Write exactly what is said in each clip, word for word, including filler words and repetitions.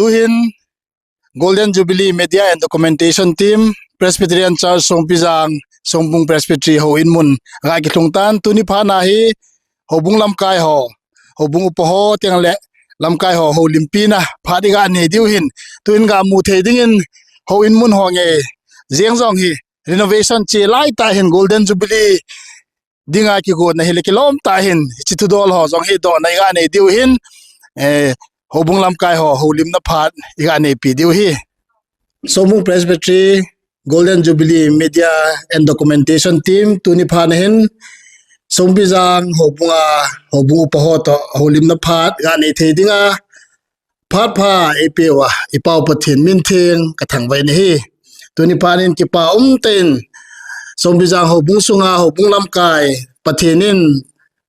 Tuhin Golden Jubilee Media and Documentation Team, Presbyterian Church Songpijang, Songbung Presbytery houin mun ga kilhung tan, tuni phat na hi houbung lamkai ho, houbung upa ho, tiang le lamkai ho houlimpina phat iga nei diu hin, tuin ga mu thei dingin houin mun ho nge jeng jong hi renovation che lai tah hin Golden Jubilee dinga kigotna hi le kilom tah hin, hiche thudol ho jong hi dohna iga nei diu hin, eh, houbung lamkai ho houlimna phat iga neipi diu hi. Songbung Presbytery Golden Jubilee Media and Documentation Team, tuni phat na hin Songpijang houbunga, houbung upa ho toh houlimna phat ga nei thei dinga phat pha eipeuva i Pau Pathen min theng ka thangvah in ahi. Tuni phat in kipa umtah in Songpijang houbung sunga houbung lamkai Pathen in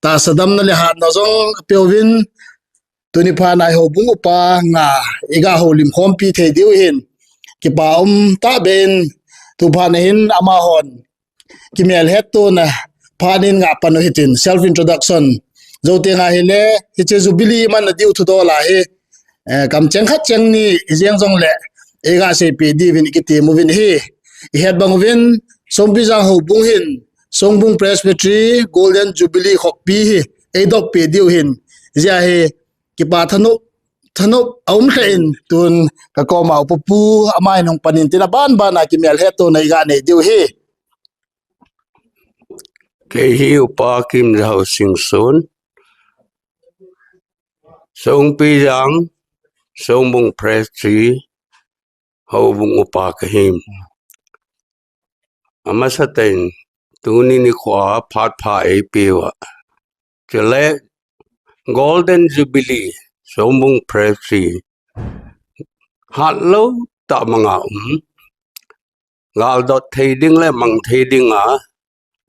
tahsa damna le hatna jong apeuvin, tuni phat na houbung upa nga iga houlim khompi thei diu hin kipa umtah beh in, tu phat na hin amahon kimelhettona phat in ga pan u hitin, self introduction. Jou teng ahile, hiche Jubilee manna diu thudol a hi, eh, kamcheng khat cheng ni ijeng jongle iga seipi diuvin ikiti uvin ahi. Ihet bang uvin, Songpijang houbung hin Songbung Presbytery Golden Jubilee khoppi hi eidoppi diu hin, hijeh a hi kipa thanop, thanop aum lheh in, tun ka koma upa pu, ama in hung pan in tin, aban ban a kimelhettona iga nei diu hi. Kei hi Upa Kimjahao Singson, Songpijang, Songbung Presbytery, houbung upa kahi. Amasatah in tuni nikho a phat pha eipeuva, chule Golden Jubilee Songbung Presbytery hatlou tah manga um, galdot thei ding le mang thei dinga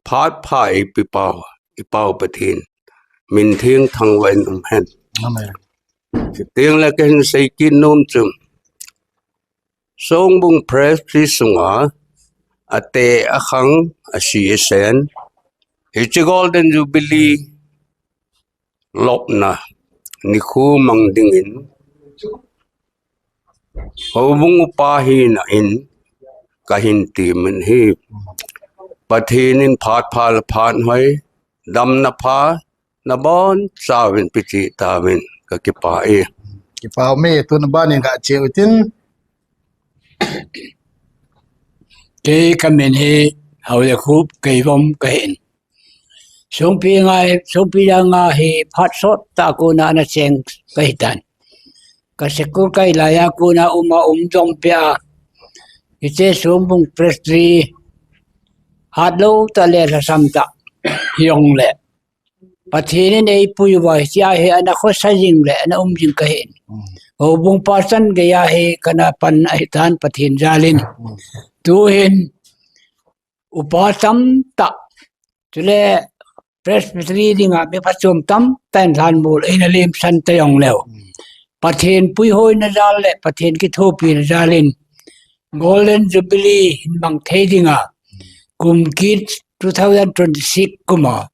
phat pha eipe pau, i Pau Pathen min theng thangvah in um hen. Amen. Chuteng le kahin sei kit nom chu, Songbung Presbytery sunga ateh akhang, asi asen, hiche Golden Jubilee lopna nikho mang dingin houbung upa hina in kahin temin ahi. Pathen in phat pha le phat hoi, damna pha nabonchauvin pehcheh tauvin, kakipah e. Kipa ume, tun aban in kache u hitin. Kei kamin hi Haolekhup Keivom kahin. Songpi ngai, Songpijang a hi phat sot tah a kona ana cheng kahitan. Ka school kai laiya kona uma um jong pia, hiche Songbung Presbytery hatlou tah le lhasam tah hijongle, Pathen in eipui uva hichea hi ana khosa jing le ana um jing kahin. Houbung pachan geiya hi kana pan ahitan Pathen jalin. Tuhin upa tamtah, chule Presbytery dinga mi phachom tamtah in lhanmol eina lemsan ta jongleu, Pathen puihoina jal le Pathen kithopina jalin Golden Jubilee hin mang thei dinga, kum kit two thousand twenty-six kuma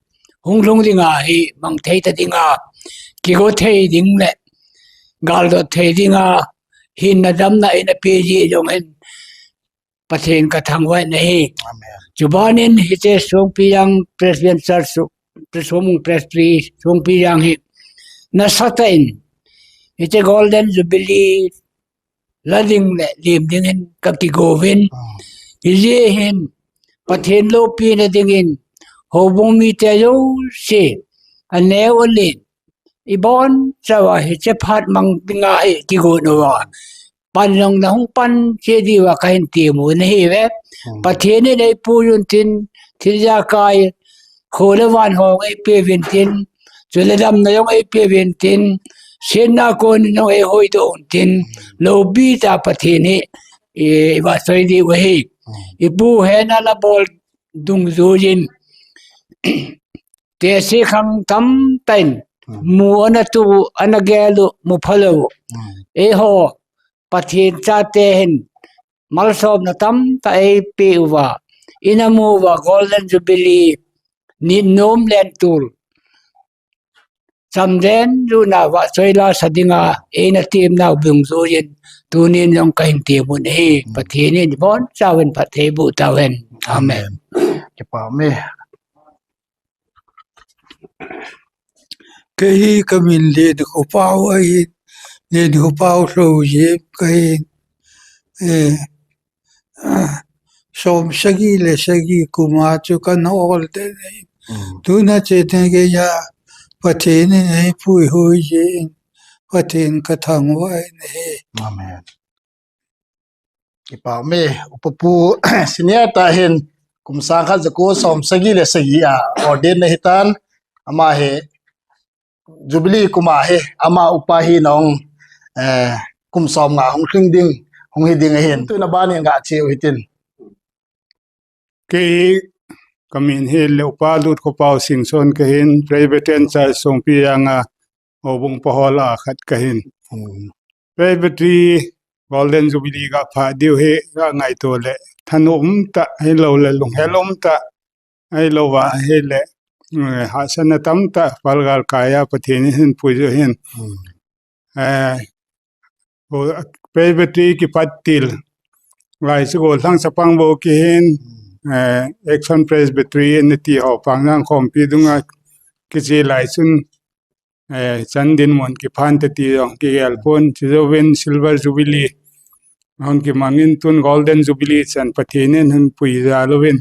hung lhung dinga hi mang thei ta dinga, kigo thei ding le galdot thei dinga hinna damna eina pe jeh jong hin Pathen kathangvah in ahi. Amen. Chubanin hiche Songpijang Presbyterian Church, Songmung Presbytery, Songpijang hi nasatah in hiche Golden Jubilee la ding le lem dingin kakigouvin. Hijeh hin Pathen loupina dingin houbung mite jouse aneo alen ibonchauva hiche phat mang dinga hi kigon uva pan jong nahung pan cheh diuva kahin tem u ahi ve. Pathen in eipui untin, thil jakai, kho le van ho eipeuvin tin, chule damna jong eipeuvin tin, siatna kon jong eihoidoh untin, loupi tah Pathen hi i, ivahchoi diu ahi. Ipu hena nabol dungjuiyin, tehse khang tamtah in mu ana tu, ana gel u, mu phalou u, eiho Pathen chate hin malsomna tamtah eipeh uva, ina mu uva Golden Jubilee nit nom lentul chamden juna vahchoi lasa dinga eina temnau dungjuiyin tunin jong kahin tem u ahi. Pathen in ibonchauvin phatthei boh tauhen. Amen. Amen. Kipa ume. Kei hi kamin Lenkhopao ahi, Lenkhopao Lhoujep kahi. Eh, som sagi le sagi kuma chu kana ol te nei. Mm. Tuna chetna geiya Pathen in eipuihoi jeh in Pathen kathangvah in ahi. Amen. Kipa ume, Upa pu senior tah hin kum sang khat jako som sagi le sagi a ordain ahitan, ama hi Jubilee kuma hi, ama upa hi nong, eh, kum som nga hung lhing ding, hung hi ding ahin. Tuna ban in gacheu hitin. Kei kamin hi le Upa Lutkhopao Singson kahin, Presbyterian Church Songpijang a houbung pahol a khat kahin. Mm. Presbytery Golden Jubilee gaphah diu hi kangaito le thanom tah hilou le lunghel um tah, ahilouva ahile, eh, hahsatna tamtah pal galkai a Pathen in ahin puiju ahin. Mm. Eh, Presbytery kipat til lai chu gollhang chapang bou kihin, eh, Action Presbytery nati ho Pangjang khompi dunga kiche lai chun, eh, chan dinmun kiphan te ti jong kigel pon, chujouvin Silver Jubilee hung kimangin tun Golden Jubilee chan Pathen in ahin puija louvin,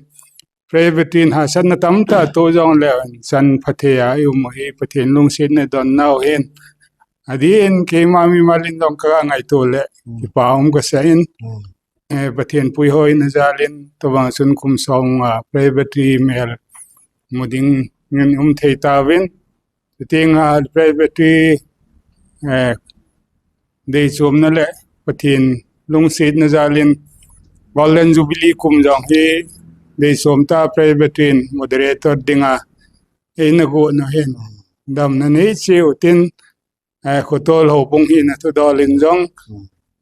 Presbytery in hahsatna tamtah atoh jongle chan phatthei a i um u hi Pathen lungsetna donnau ahin. Adeh in keima mimal in jong kangaito le kipa um kasa in, eh, Pathen puihoina jal in tobang chun kum som nga Presbytery mel mu dingin um thei tauvin. Chuteng a Presbytery, eh, deichomna le Pathen lungsetna jal in Golden Jubilee kum jong hi deichom tah Presbytery in moderator dinga eina gon u ahin. Damna neicheh utin, eh, Khotol houbung hina thudol in jong,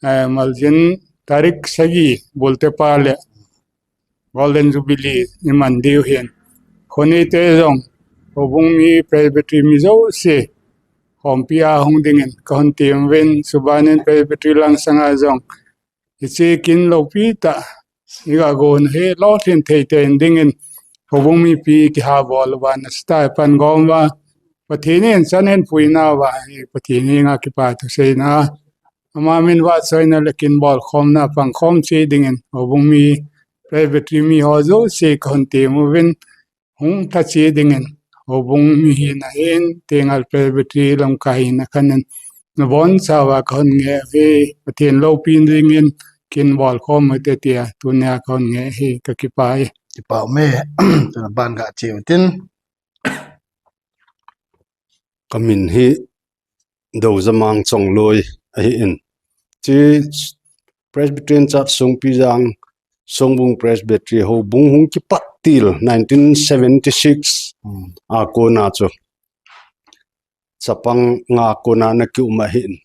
eh, maljin tarik sagi bulte pa le Golden Jubilee iman diu ahin. Khonei te jong, houbung mi Presbytery mi jouse khompi a hung dingin kahung tem uvin, subanin Presbytery langsang a jong hiche kin loupi tah iga gon u hi lolhin thei tei dingin houbung mipi kihabol uva nasatah a pan gom uva Pathen in chan ahin puinauva hi Pathen henga kipa thu seina, ama min vahchoina le kin bolkhomna pangkhom cheh dingin houbung mi Presbytery mi ho jouse kahung tem uvin, hung lha cheh dingin houbung mi hina hin Tengal Presbytery lamkai hina khat in nabonchauva kahung ngeh u hi, Pathen loupina dingin kin bolkhom u hite tia tunia kahung ngeh u hi, kakipah e. Kipa ume. Tuna ban gacheu tin. Kamin hi Dojamang Chongloi ahin. Hiche Presbyterian Church Songpijang, Songbung Presbytery houbung hung kipat til nineteen seventy-six a kona chu chapang nga kona ana kium ahin.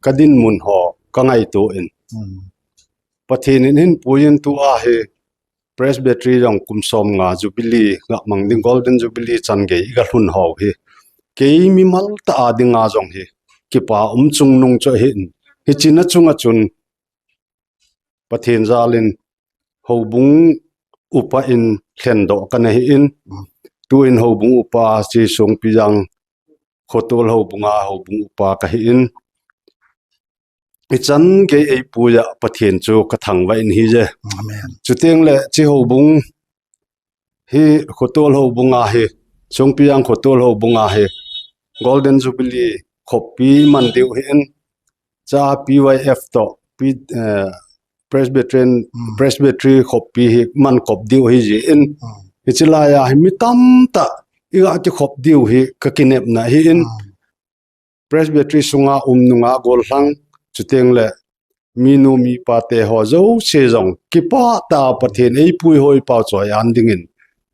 Kadinmun ho kangaito in, Pathen in ahin puiyin tua hi Presbytery jong kum som nga Jubilee gamang ding, Golden Jubilee chan gei iga lhun ho hi kei mimal tah a dinga jong hi kipa um chungnung chu ahin. Hiche na chunga chun Pathen jal in houbung upa in lhendoh kana hin, tuin houbung upa chu Songpijang Khotol houbunga houbung upa kahin. Ichan gei eipuiya Pathen chu kathangvah in ahije. Amen. Chuteng le hiche houbung hi Khotol houbunga hi, Songpijang Khotol houbunga hi Golden Jubilee khoppi man diu ahin, chua P Y F toh, P-, eh, Presbyterian, Presbytery khoppi hi man kop diu ahijeh in, hiche laiya hi mi tamtah iga kikhop diu hi kakinepna ahin, Presbytery sunga um nungah gollhang, chuteng le minu mipa te ho jouse jong kipah tah a Pathen eipuihoi pau choi an dingin,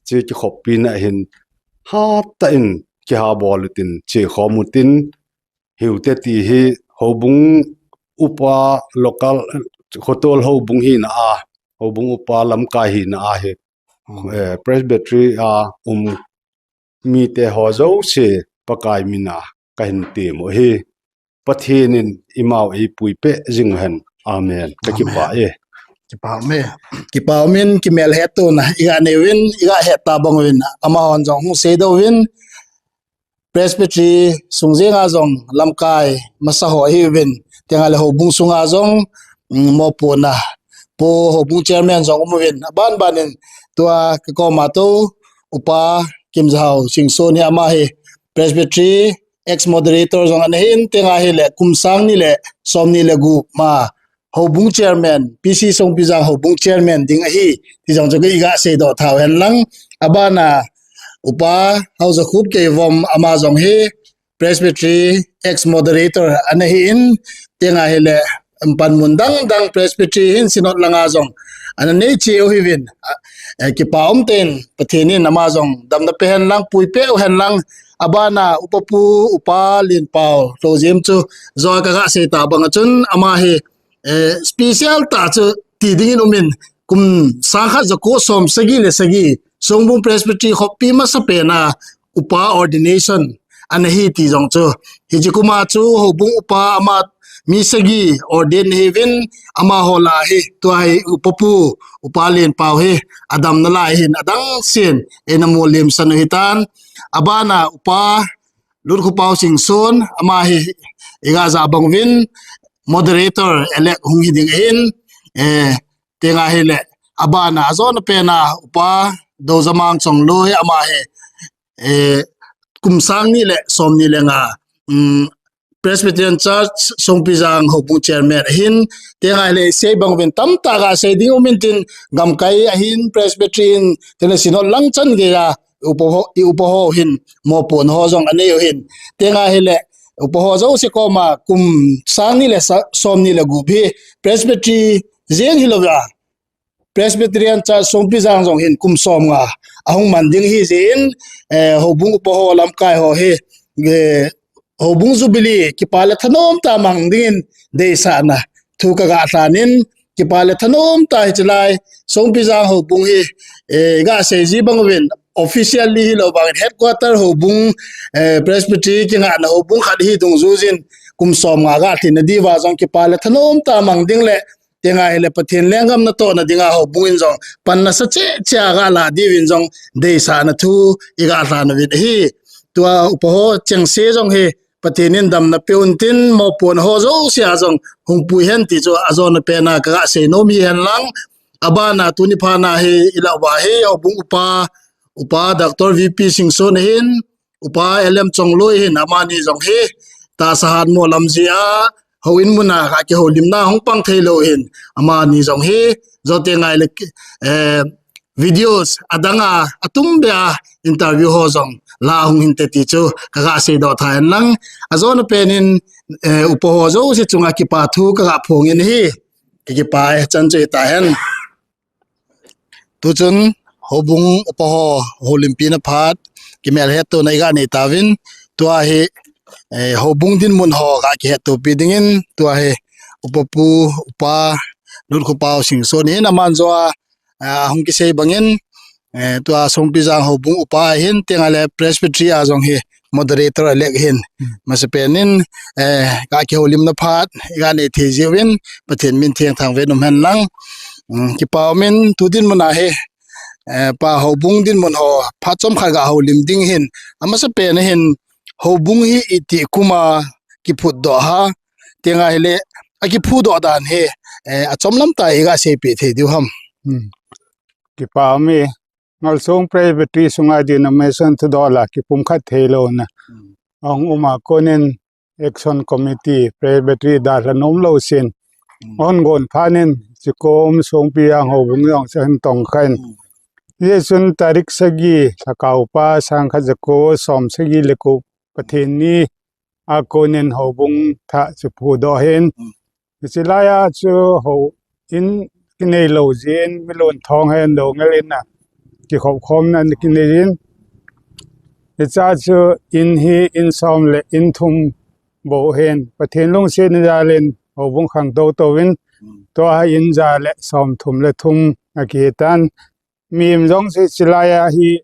hiche kikhoppina hin hattah in kihabol utin, chekhom utin, hiute ti hi houbung upa local, Khotol houbung hina a, houbung upa lamkai hina a hi, eh, Presbytery a um mite ho jouse Pakai mina kahin temu ahi. Pathen in imau eipui peh jing hen. Amen. Kakipah e. Kipah ume. Kipah umin, kimelhetona iga neiyuvin, iga het tabang uvin, amahon jong hung seidoh uvin, Presbytery sung jenga jong lamkai masa ho ahiuvin, tenga le houbung sunga jong, mm, mopohna, Pu houbung chairman jong umuvin, aban banin tua kakoma tou, Upa Kimjahao Singson hi, ama hi Presbytery ex moderator jong ana hin, tenga hile kum sang ni le som ni le gup ma houbung chairman, P C Songpijang houbung chairman ding ahi, ti jong chu iga seidoh tau hen lang. Abana Upa Haojakhup Keivom, ama jong hi Presbytery ex moderator ana hin, tenga hile panmun dang dang Presbytery hin Synod langa jong ana nei cheh u ahiuvin, a, eh, kipah umtah in Pathen in ama jong damna peh hen lang, pui peh u hen lang. Abana Upa Pu, Upa Lenpao Lhojem chu joh kaga sei tabang a chun, ama hi eh, special tah chu ti dingin umin, kum sang khat jako som sagi le sagi, Songbung Presbytery khopi masa pena upa ordination ana hi ti jong chu. Hiche kuma chu houbung upa ama mi sagi ordain ahiuvin, amaho lah a hi tua hi Upa Pu, Upa Lenpao hi adamna lai hin adang sen eina molhemsan u ahitan. Abana Upa Lutkhoupao Singson, ama hi iga ja bang uvin moderator elect hung hi ding ahin, eh, tenga hile, abana ajona pena Upa Doujamang Chongloi, ama hi, eh, kum sang ni le som ni le nga, mm, Presbyterian Church Songpijang houbung chairman ahin, tenga hile sei bang uvin tamtah ga sei ding umin tin, gamkai ahin Presbyterian, tena Synod lang chan geiya, i upa ho, i upa ho hin mopohna ho jong anei u ahin. Tenga hile, upa ho jouse koma kum sang ni le sa, som ni le gup hi Presbytery jeng hilouva, Presbyterian Church Songpijang jong hin kum som nga ahung man ding ahi jeh in, eh, houbung upa ho lamkai ho hi, eh, houbung Jubilee kipa le thanom tah mang dingin deisahna thu kaga lhanin, kipa le thanom tah hiche lai Songpijang houbung hi, eh, iga sei ji bang uvin, officially hilou vangin headquarter houbung, eh, Presbytery kingahna houbung khat hi dungjuijin kum som nga ga lhinna diuva jong kipa le thanom tah mang ding le, tenga hile Pathen lenggam natohna dinga houbung in jong pan nasa cheh cheh a ga la diuvin jong deisahna thu iga lhan uvin ahi. Tua upa ho chengse jong hi Pathen in damna peuvin tin, mopohna ho jouse a jong hung pui hen ti chu ajona pena kaga sei nom hi hen lang. Abana tuni phat na hi ilah uva hi houbung upa, Upa Doctor V P Singson ahin, Upa L M Chongloi ahin, amani jong hi tahsa hatmo lam jeh a houin muna ga kihoulimna hung pang thei lou ahin, amani jong hi jote ngai le, eh, videos adang a, atum beh a interview ho jong la hung hinte ti chu kaga seidoh tha hen lang. Ajona pen in, eh, upa ho jouse chunga kipa thu kaga phong in ahi. Kakipah e, chan chu hita hen. Tuchun houbung upa ho houlimpina phat, kimelhetona iga nei tauvin, tua hi, eh, houbung dinmun ho ga kihettopi dingin, tua hi Upa Pu, Upa Lutkhoupao Singson ahin, aman joh a, ah, hung kisei bangin, eh, tua Songpijang houbung upa ahin, tenga le Presbytery a jong hi moderator elect ahin. Hmm. Masapen in, eh, ga kihoulimna phat iga nei thei jiuvin, Pathen min thengthang vin um hen lang. Hmm, kipa umin tu dinmun a hi, eh, pa houbung dinmun ho phat chomkhat ga houlim ding ahin. Amasapen a hin houbung hi itih kum a kiphutdoh ham, tenga hile akiphudoh dan hi, eh, achom lam tah a iga seipeh thei diu ham. Hmm. Kipa ume, Ngalsong Presbytery sunga denomination thudol a kipumkhat theilouna. Hmm. Ahung um a konin Action Committee, Presbytery dalha nom lou sin. Hmm. Ahung gon phat in, Chikom Songpijang houbung jong chu ahin tongkhan. Hmm. Hijeh chun tarik sagi, Lhakao pa, sang khat jako som sagi le ko, Pathen ni a konin houbung thah chu phudoh ahin. Hmm. Hiche laiya chu houin kinei lou jeh in, mi lon thong hen lou ngel in a, kikhop khomna kinei in. Hiche a chu in hi in som le in thum bou ahin. Pathen lungsetna jal in houbung khangtou tou in, tua hi in ja le som thum le thum akihi tan. Mihem jong chu hiche laiya hi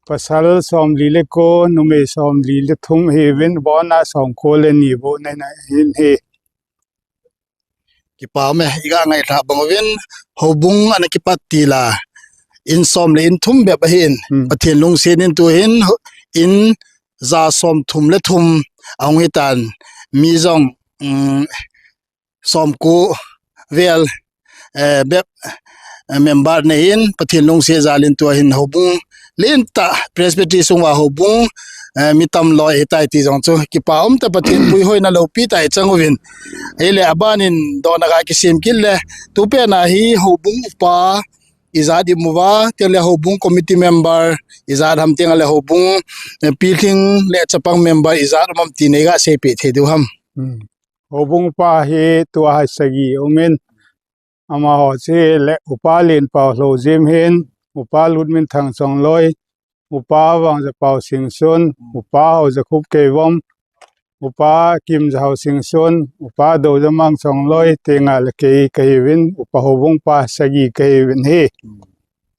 Pasal somli le ko, numei somli le thum ahiuvin, abona somko le ni bou ana hin ahi. Kipa ume, iga ngailha bang uvin, houbung ana kipat til a, in som le in thum bep ahin, Hmm. Pathen lungset in tuhin, in ja somthum le thum ahung hitan, mi jong, um, somko vel, eh, bep, eh, member nei in, Pathen lungset jal in tuhin houbung lentah Presbytery sunga houbung, eh, mi tamloi hitai ti jong chu kipa umtah Pathen puihoina loupi tah i chang uvin. Ahile aban in dohna ga kisem kit le, tupet na hi houbung upa ijat i um uva, teng le houbung committee member ijat ham, teng le houbung, eh, pilhing le chapang member ijat um am ti neiga seipeh thei diu ham. Hmm. Houbung upa hi tua hi sagi umin, amaho chu le Upa Lenpao Lhoujim hin, Upa Lutminthang Chongloi, Upa Vangjapao Singson, Upa Haujakhup Keivom, Upa Kimjahao Singson, Upa Doujamang Chongloi, teng le kei kahiuvin, upa houbung upa sagi kahiuvin ahi.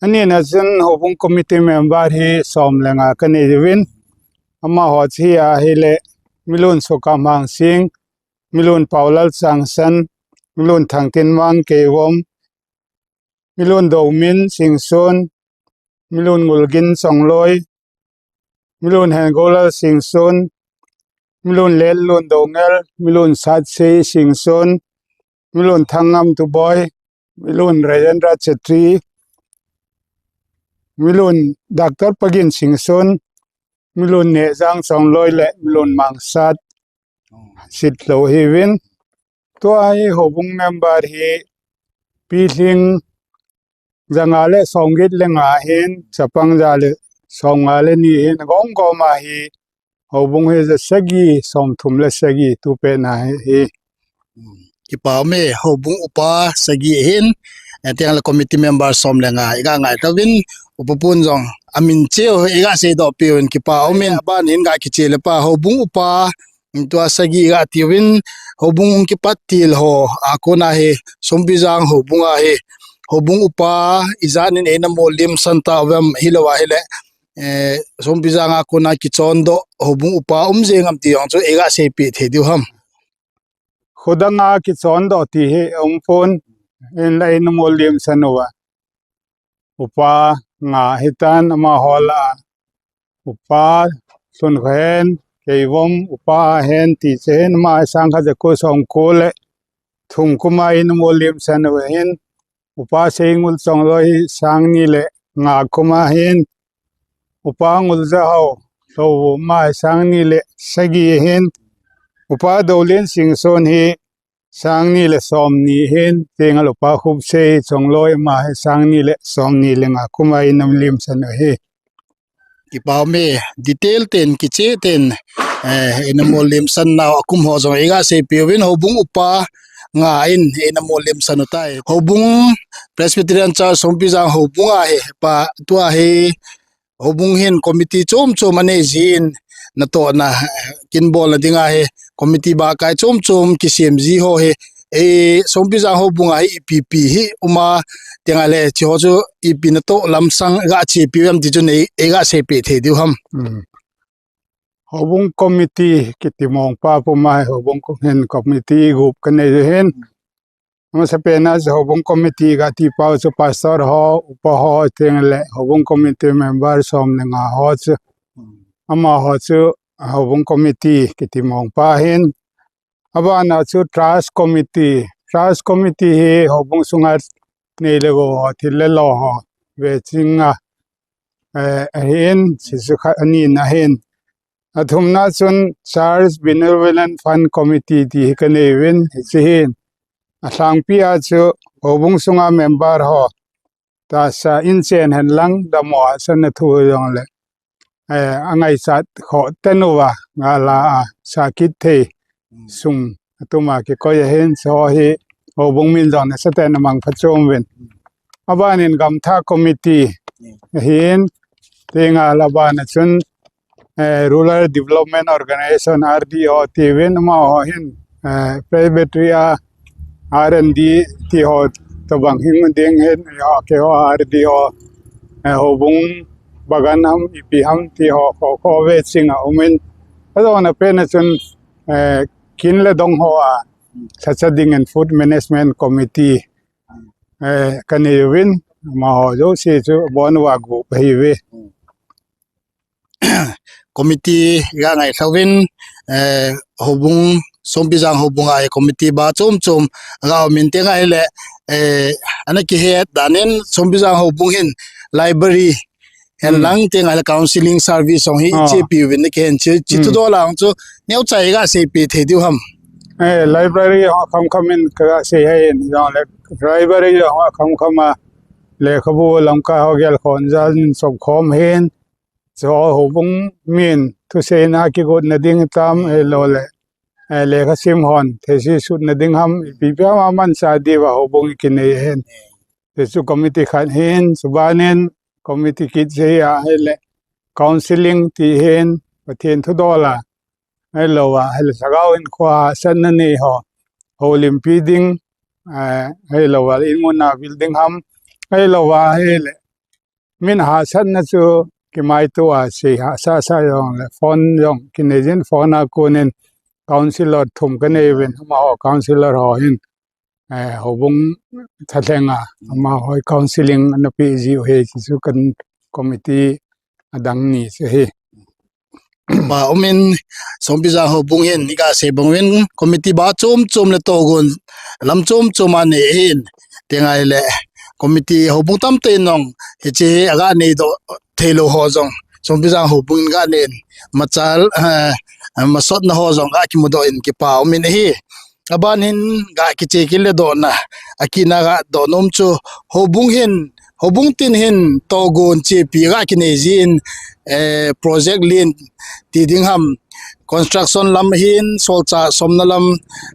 Anina chun houbung committee member hi som le nga kanei uvin, amaho chu ahile, Milun Sokam Hangsing, Milun Paulal Changsan, Milun Thangtinmang Keivom, Milun Domin Singson, Milun Ngulgin Chongloi, Milun Hengolal Singson, Milun Letlun Doungel, Milun Satsei Singson, Milun Thangngam Tuboi, Milun Rajendra Chetri, Milun Doctor Pagin Singson, Milun Nehjang Chongloi le Milun Mangsat Sitlhou ahiuvin. Tua hi houbung member hi pilhing ja nga le somget le nga ahin, chapang ja le som nga le ni ahin, gom gom a hi houbung hi ja sagi somthum le sagi tupet na hi, hi. Kipa ume, houbung upa sagi ahin, eh, teng le committee member som le nga iga ngailha uvin, upa pun jong amin cheh u iga seidoh peh uvin kipa umin, aban in ga kiche le pa houbung upa tua sagi iga tiuvin, houbung hung kipat til ho a kona hi, Sompijang houbung a hi, houbung upa ijat in eina molhemsan tauvam hilou ahile, eh, Sompijang a kona kichondoh houbung upa um jeng am ti jong chu iga seipeh thei diu ham. Khodang a kichondoh ti hi umpon, hinla eina molhemsan uva upa nga hitan, amaho lah a Upa Lhunkhohen, Keivom, Upa Ahen ti chu ahin, ama hi sang khat jako somko le thum kum a eina molhemsan u ahin, Upa Seingul Chongloi hi sang ni le nga kum a ahin, Upa Nguljahao Lhouvum, ama hi sang ni le sagi ahin, Upa Doulen Singson hi sang ni le somni ahin, teng le Upa Khupsei Chongloi, ama hi sang ni le somni le nga kum a eina molhemsan u ahi. Kipa ume, detail tah in, kicheh tah in, eh, eina molhemsan nau a kum ho jong iga seipeh uvin, houbung upa nga in eina molhemsan u tai. Houbung Presbyterian Church Sompijang houbung a hi, pa tua hi houbung hin committee chom chom anei jin, natohna, eh, kin bolna dinga hi committee bahkai chom chom kisem ji ho hi, eh, Sompijang houbung a hi ipi ipi hi um a, teng le hiche ho chu ipi natoh lamsang ga chepi u ham ti chu nei, iga seipeh thei diu ham. Hmm. Houbung committee kiti mong pa puma hi houbung ko hin committee gup kanei u ahin. Amasapen a chu houbung committee kati pau chu pastor ho, upa ho, teng le houbung committee member som le nga ho chu. Amaho chu houbung committee kiti mong pa ahin. Abana chu trust committee. Trust committee hi houbung sunga nei le gou ho, thil le lo ho veching a, eh, ahin, hichu khat, anina ahin. Athumna chun Church Benevolent Fund Committee ti hi kanei uvin, hiche hin. Alhangpi a chu houbung sunga member ho tahsa in chen hen lang, dammo hahsatna thu jong le, eh, angaichat khoh tah uva, nga la a, sa kit thei sum atum a kikoi ahin, hiche ho hi houbung min jong nasatah in amang phachom uvin. Aban in Gamthah Committee ahin, teng le abana chun, eh, Rural Development Organization, R D O, tiuvin, amaho hin, eh, Presbytery a R and D ti ho tobang hing ding hin, ho, keiho R D O, eh, houbung bagan ham, ipi ham ti ho, ho, ho ve ching a um in. Adon a pen a chun, eh, kin le dong ho a, lhacha ding in Food Management Committee, eh, ka nei uvin, amaho jouse chu bon uva gup ahi uve. Committee ga ngai thauvin, eh, houbung, Songpijang houbung a committee ba chom chom ga um in, tenga hile, eh, ana kihet dan in Songpijang houbung hin library hen lang, tenga hile counseling service jong hi chepi uvin na kihen chi, chi thudol a chu neocha ga seipi thei diu ham. Eh, library ho kham kham in ka sei hai in, jong le library ho kham kham a lekhabu lamkai ho gel khon jal in chop khom hin, chu houbung min thuseina kigotna ding tam, ahilou le, eh, lekha sim hon thesis sutna ding ham, ipi ipi ham a mansa diuva houbung i kinei hin. Ti chu committee khat hin, chuban in committee kit jeh a hile counseling ti hin, Pathen thudol a, ahilou a hile lhagao in kho hahsatna nei ho houlimpi ding, eh, ahilou a in mun a building ham, ahilou a hile min hahsatna chu kimaito a sei hahsa sa jong le phone jong kinei jin, phone a kon in counselor thum ka nei uvin, amaho counselor ho hin, eh, houbung thalheng a amaho counseling ana pe jiu hi, chu kan committee adang ni chu hi. Pa um in, Songpijang houbung hin, i ga sei bang uvin, committee ba chom chom le togon lam chom chom a nei hin, tenga hile committee houbung tamtah in jong hiche hi aga nei doh thei lou ho jong Songpijang houbung in ga nei in, machal, eh, masotna ho jong ga kimu doh in kipa um in ahi. Aban hin ga kiche kit le dohna, akitna ga doh nom chu houbung hin, houbung tin hin togon chepi ga kinei jin, eh, project lien ti ding ham, construction lam hin, solchah somna lam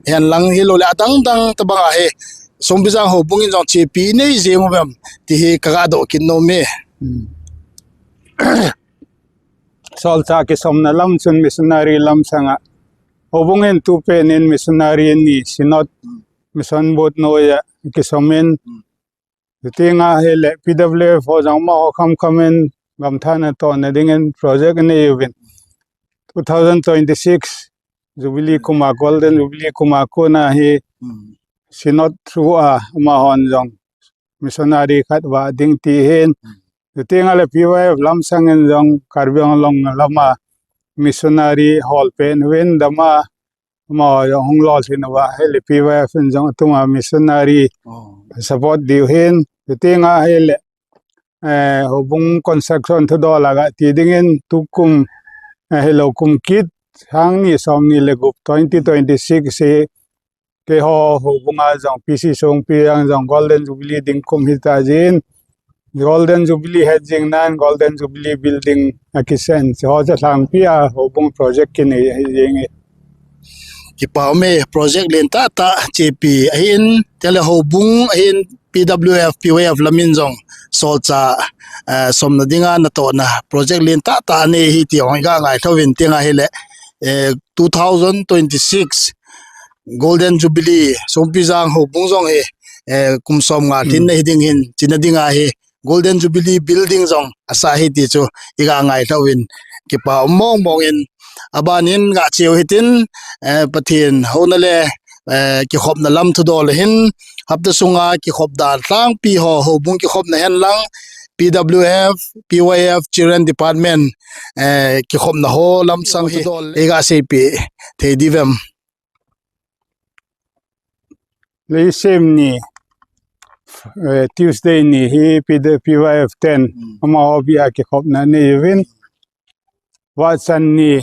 hen lang, hilou le adang dang tabang a hi Songpijang houbung in jong chepi nei jing uvem ti hi ka ga doh kit nom e. Hmm. Solchah kisomna lam chun missionary lam sang a houbung in tu pen in missionary ni Synod Mission Board noi a kisom in, chuti nga hile P W F ho jong amaho kham kham in gamthah natohna ding in project nei uvin, two thousand twenty-six Jubilee kum a, Golden Jubilee kum a kon a hi Synod through a amahon jong missionary khat vah ding ti hin. Chuti nga le P Y F lam sang in jong Karbi Anglong lam a missionary hol pen uvin dam a, amaho jong hung lolhin uva, hile P Y F in jong atum a missionary support diu hin. Chuti nga hile, eh, houbung construction thudol a ga ti ding in tukum, eh, hilou kum kit, sang ni som ni le gup, twenty twenty-six hi keiho houbung a jong P C Songpi a jong Golden Jubilee ding kum hita jin, Golden Jubilee het jing nan Golden Jubilee building akisen, chuho chu lhangpi a houbung project kinei ahi jing e. Kipa um e, project lentah tah chepi ahin, tele houbung ahin, P W F, P Y F lam in jong solchah, eh, somna ding a natohna project lentah tah anei hi ti jong i ga ngai thauvin, tenga hile, eh, two thousand twenty-six Golden Jubilee, Songpijang houbung jong hi, eh, kum som nga lhin na hi ding hin, china ding a hi Golden Jubilee building jong asah hi ti chu i ga ngai thauvin, kipa um mong mong in, aban in ga cheu hitin, eh, Pathen houna le, eh, kikhopna lam thudol hin, hapta sunga kikhop dan lhangpi ho, houbung kikhopna hen lang, P W F, P Y F, Children Department, eh, kikhopna ho lam sang hi, i ga seipi thei diu vem. Leisim ni, eh, Tuesday ni hi P D, P Y F ten, amaho bia kikhopna nei uvin. Vahchan ni,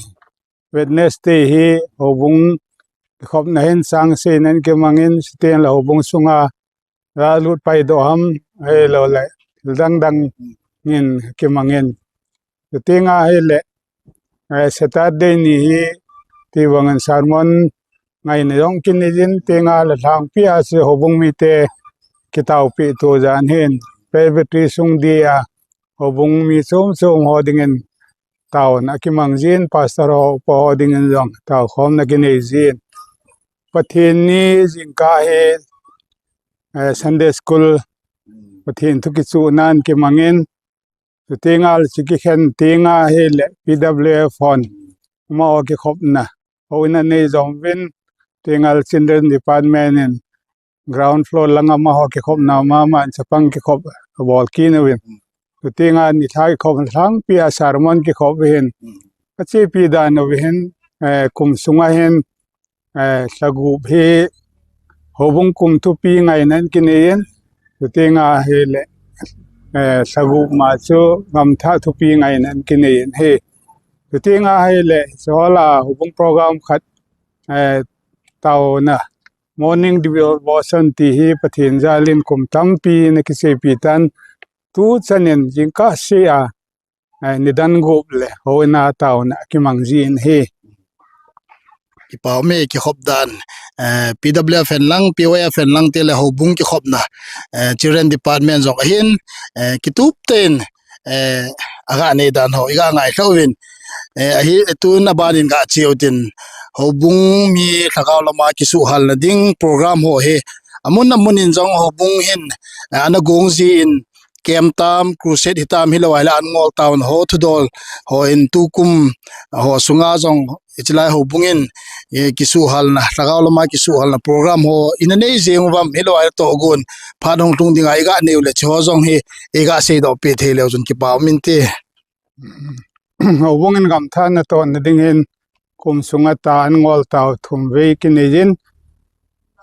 Wednesday hi houbung kikhopna hin sang seinan kimangin, siten le houbung sunga lalut paidoh ham, ahilou le thil dang dang in kimangin. Chuti nga hile, eh, Saturday ni hi ti bang in sermon ngaina jong kinei jin, chuti nga le lhangpi a chu houbung mite kitaopi tu jan hin Presbytery sung dia houbung mi chom chom ho ding in taona kimang jin, pastor ho, upa ho ding in jong taokhomna kinei jin. Pathen ni jingkah hi, eh, Sunday school, Pathen thu kichuh nan kimangin, Chutenga le chu kikhen tenga hile P W F hon amaho kikhopna houin anei jom uvin, chutenga le Children Department in ground floor langa amaho kikhopna mama in chapang kikhop abol kit uvin. Chutenga nilhah kikhop lhangpi a sermon kikhop ahin. Kachepi dan uva hin, eh, kum sunga hin, eh, lha gup hi houbung kum thupi ngaina in kinei in, chutenga hile, eh, lha gup ma chu gamthah thupi ngaina in kinei in ahi. Chutenga hile, chuhola houbung program khat, eh, taona morning devotion ti hi Pathen jalin kum tampi ana kichepi tan, tuchan in jingkah sea, eh, nidan gup le houin a taona akimang jin ahi. Kipa ume kikhop dan, eh, P W F hen lang, P Y F hen lang tile houbung kikhopna, eh, Children Department jong ahin, eh, kitup ten, eh, aga nei dan ho iga ngailha uvin. Eh, ahi tun aban in gache utin, houbung mi lhagao lama kisuhhalna ding program ho hi amun amun in jong houbung hin, eh, ana gong jin, camp tam, crusade hitam, hilou ahile an ngol taona ho thudol hon tukum ho sunga jong hichelai houbung in, eh, kisuhhalna, lhagao lama kisuhhalna program ho ina nei jeng uvam, hilou ahile tohgon phat hung lhung dinga iga nei u le chuho jong hi iga seidoh peh thei leu chun kipa um inte. Houbung in gamthah natohna ding hin kum sunga tah an ngol tao thum vei kinei jin.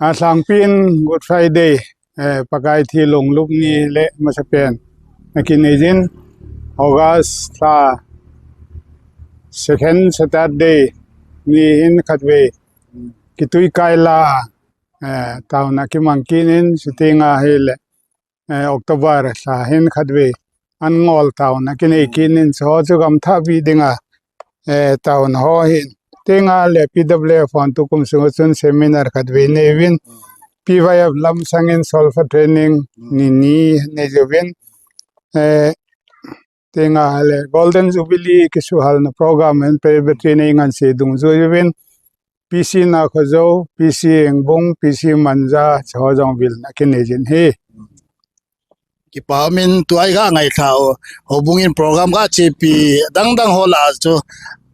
Alhangpi in Good Friday, eh, Pakai thi lunglut ni le masapen ana kinei jin. August lha second Saturday ni hin khatvei kituikai la, eh, taona kimang kit in, chutenga hile, eh, October lha hin khatvei an ngol taona kinei kit in, chuho chu gamthah pi dinga, eh, taona ho hin. Chutenga le P W F hon tukum sunga chun seminar khatvei nei uvin, P Y F lamsang in solfa training ni ni nei uvin, eh, chutenga le Golden Jubilee kisuhhalna program in Presbytery nei ngansi dungjui uvin, P C Nakhojo, P C Hengbung, P C Manja, chuho jong vilna kinei jin ahi. Kipa um in tua iga ngailha u, houbung in program ga chepi dang dang ho lah a chu,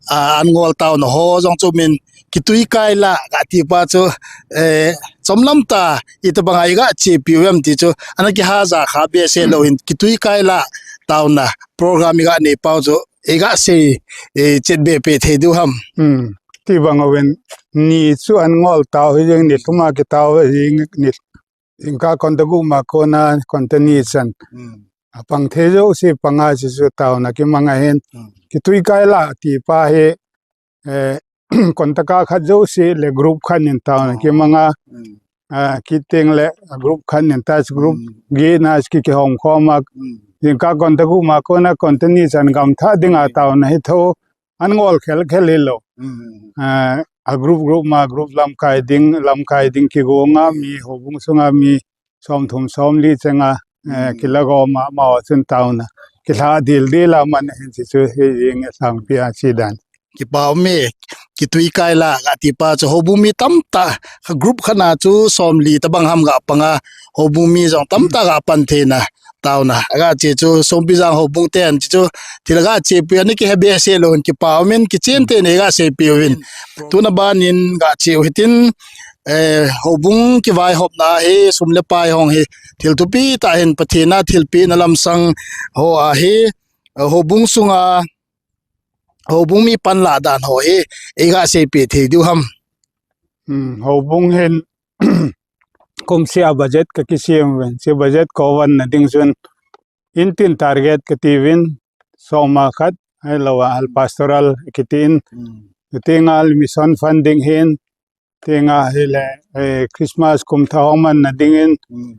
a, an ngol taona ho jong chu min kituikai la kati pa chu, eh, chomlam tah itobanga iga chepi uvem ti chu, ana kihaja kha behseh lou in kituikai la taona program iga nei pau chu iga sei, eh, chet be peh thei diu ham. Hmm. Ti bang uvin ni chu an ngol tao hi jing, ni thuma kitao hi jing, ni jingkah konta gup ma kona konta ni chan. Hmm. Apang thei jouse panga chu chu taona kimang ahin. Hmm. Kituikai la ti pa hi, eh, konta kah khat jouse le group khat in taona kimang a. Hmm. Ah, kit teng le group khat in touch group, hmm, get na ki kihom khom a. Hmm. Jingkah konta gup ma kona konta ni chan gamthah dinga, hmm, taona hi tho an ngol khel khel hilou. Hmm. Ah, a group group ma group lamkai ding, lamkai ding kigonga mi, houbung sunga mi somthum somli chenga, eh, hmm, kilagom a, amaho chun taona kilha dildil a man ahin, chuchu hi jing e, lhangpi a chi dan. Kipa um e, kituikai la kati pa chu houbung mi tamtah, kha group khat na chu somli tobang ham ga panga, houbung mi jong tamtah ga pan theina taona aga che chu Songpijang houbung ten chu thil ga chepi u ana kihe behseh lou hin kipa um in, kichen tah in iga seipi uvin. Tuna ban in ga che u hitin, eh, houbung kivaihopna hi sum le pai hong hi thil thupi tah ahin, Pathen a thilpeh na lamsang ho ahi, eh, houbung sunga houbung mi panlah dan ho hi iga seipi thei diu ham. Hmm, houbung hin kumseh a budget ka kisem uvin, hiche budget ka vanna ding chun intin target kati uvin, soma khat, ahilou ahile pastoral kiti in, hmm, chutenga le mission funding hin, chutenga hile, eh, Christmas kumthah ho manna ding in, hmm,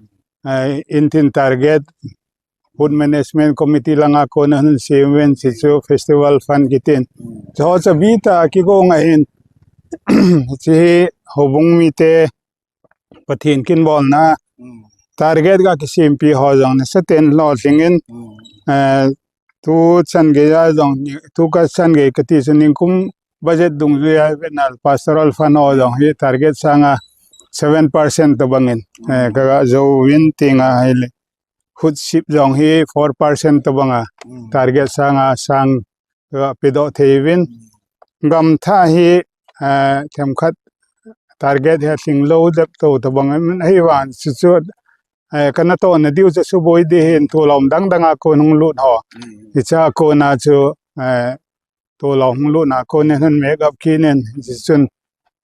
eh, intin target, Food Management Committee langa kona hin sem uvin, hichu festival fund kiti in. Hmm. Chuho chu abitah a kigong ahin, hiche hi houbung mite Pathen kinbolna, hmm, target ga kisempi ho jong nasatah in lolhing in, hmm, eh, tu chan gei a jong, tu ka chan gei kati chu nikum budget dungjui a venal pastoral fund ho jong hi target sanga seven percent tobang in, eh, hmm, kaga jou uvin, chutenga hile khut sip jong hi four percent tobang a, mm, target sang a sang, eh, pedoh thei uvin. Mm. Gamthah hi, eh, themkhat target hi lhinglou dep to tobang in, ahivang chu chu, eh, kana tohna diu chu suboi ding hin tulom dang dang a kon hung lut ho. Mm. Hiche a kona chu, eh, tulom hung lutna kon in hung make up kit in, hichun,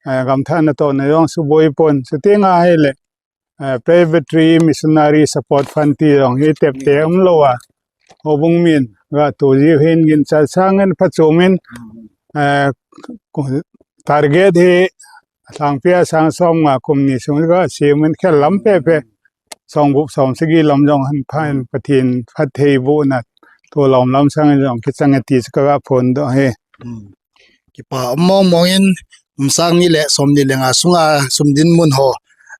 eh, gamthah natohna jong suboi pon. Chuteng ahile, eh, Presbytery Missionary Support Fund ti jong hi tepte umlou a, houbung min ga to jiu hin ginchat sangin phachom in, eh, target hi alhangpi a sang som nga kum ni sung ga sem in khel lam pepe, som gup som sagi lam jong hung pha in Pathen phattheibohna tulom lam sang in jong kichang e ti chu kaga phondoh e. Hmm. Kipa um mong mong in, um, sang ni le som ni le nga sunga sum dinmun ho.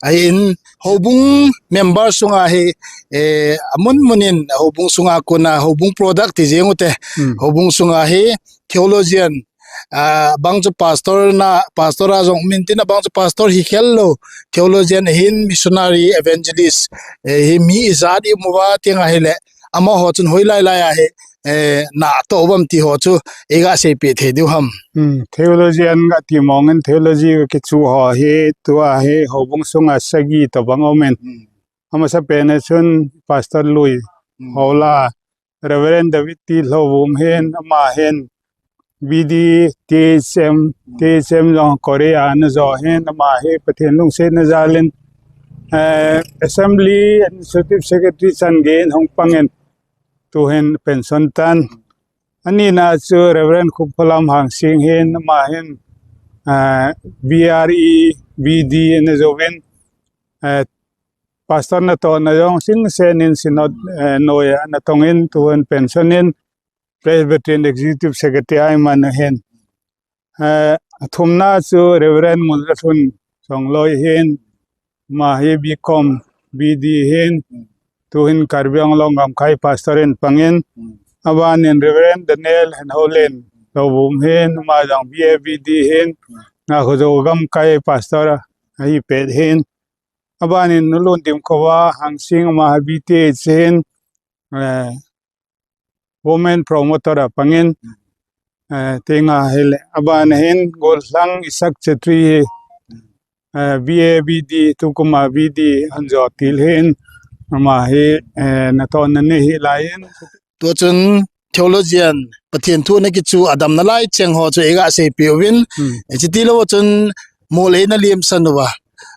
Ahin, houbung member sunga hi, eh, amun mun in, houbung sunga kona, houbung product ti jeng u te. Hmm. Houbung sunga hi, theologian, ah, bang chu pastor na, pastor a jong um intin, abang chu pastor hi khel lou, theologian ahin, missionary, evangelist, eh, hi mi ijat i um uva, ti nga hile, amaho chun hoilai lai a hi, eh, natoh uvam ti ho chu, iga seipeh thei diu ham. Hmm, theologian ga ti mong in, theology ga kichu ho hi, tua hi, houbung sunga sagi tobang um in. Hmm. Amasapen a chun Pastor Lui, hmm, Hola, Reverend David Tilhouvum hin, ama hin, B D, T H M, T H M jong Korea ana jo hin, ama hi Pathen lungsetna jal in, eh, Assembly Administrative Secretary chan gei in hung pang in, tu hin pension tan. Ani na chu Reverend Khupkholam Hangsing hin, ama hin, eh, B R E, B D ana jo in, eh, Pastor natohna jong singsen in Synod, eh, noi a natong in, tu hin pension in, Presbyterian Executive Secretary a iman ahin. Eh, athumna chu Reverend Mullahun Chongloi hin, ama hi B Com, B D hin, tu hin Karbi Anglong gamkai pastor in pang in, aban in Reverend Daniel Henholen Lhouvum hin, ama jong B A B D hin, Ngakhojo gamkai pastor ahi pet hin, aban in Nu Lundimkhova Hangsing, ama hi B T H hin, eh, women promoter a pang in, eh, ti nga hile, aban hin Golhang Isak Chetri hi, eh, B A B D, tukum a B D ahin jo til hin, ama hi, eh, natohna nei hih lai in. Tua chun theologian, Pathen thu ana kichu a damna lai cheng ho chu iga seipeh uvin. Hmm. Eh, chuti lou chun Molei na liemsan uva,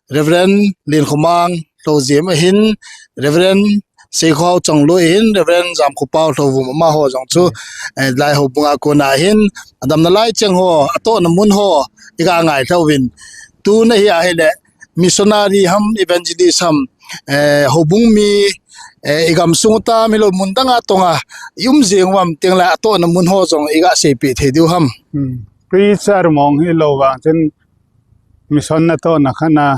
Reverend Lenkhomang Lhoujim ahin, Reverend Seikhohao Chongloi ahin, Reverend Jamkhopao Lhouvum, amaho jong chu, eh, lai houbung a kona ahin, adamna lai cheng ho, atohna mun ho, iga ngailha uvin. Tuna hi ahile, missionary ham, evangelist ham, eh, houbung mi, eh, igamsung utam hilou mun dang a tong a, i um jeng uvam ti le atohna mun ho jong iga seipeh thei diu ham. Hmm. Preacher mong hilou vang chun mission natohna khat na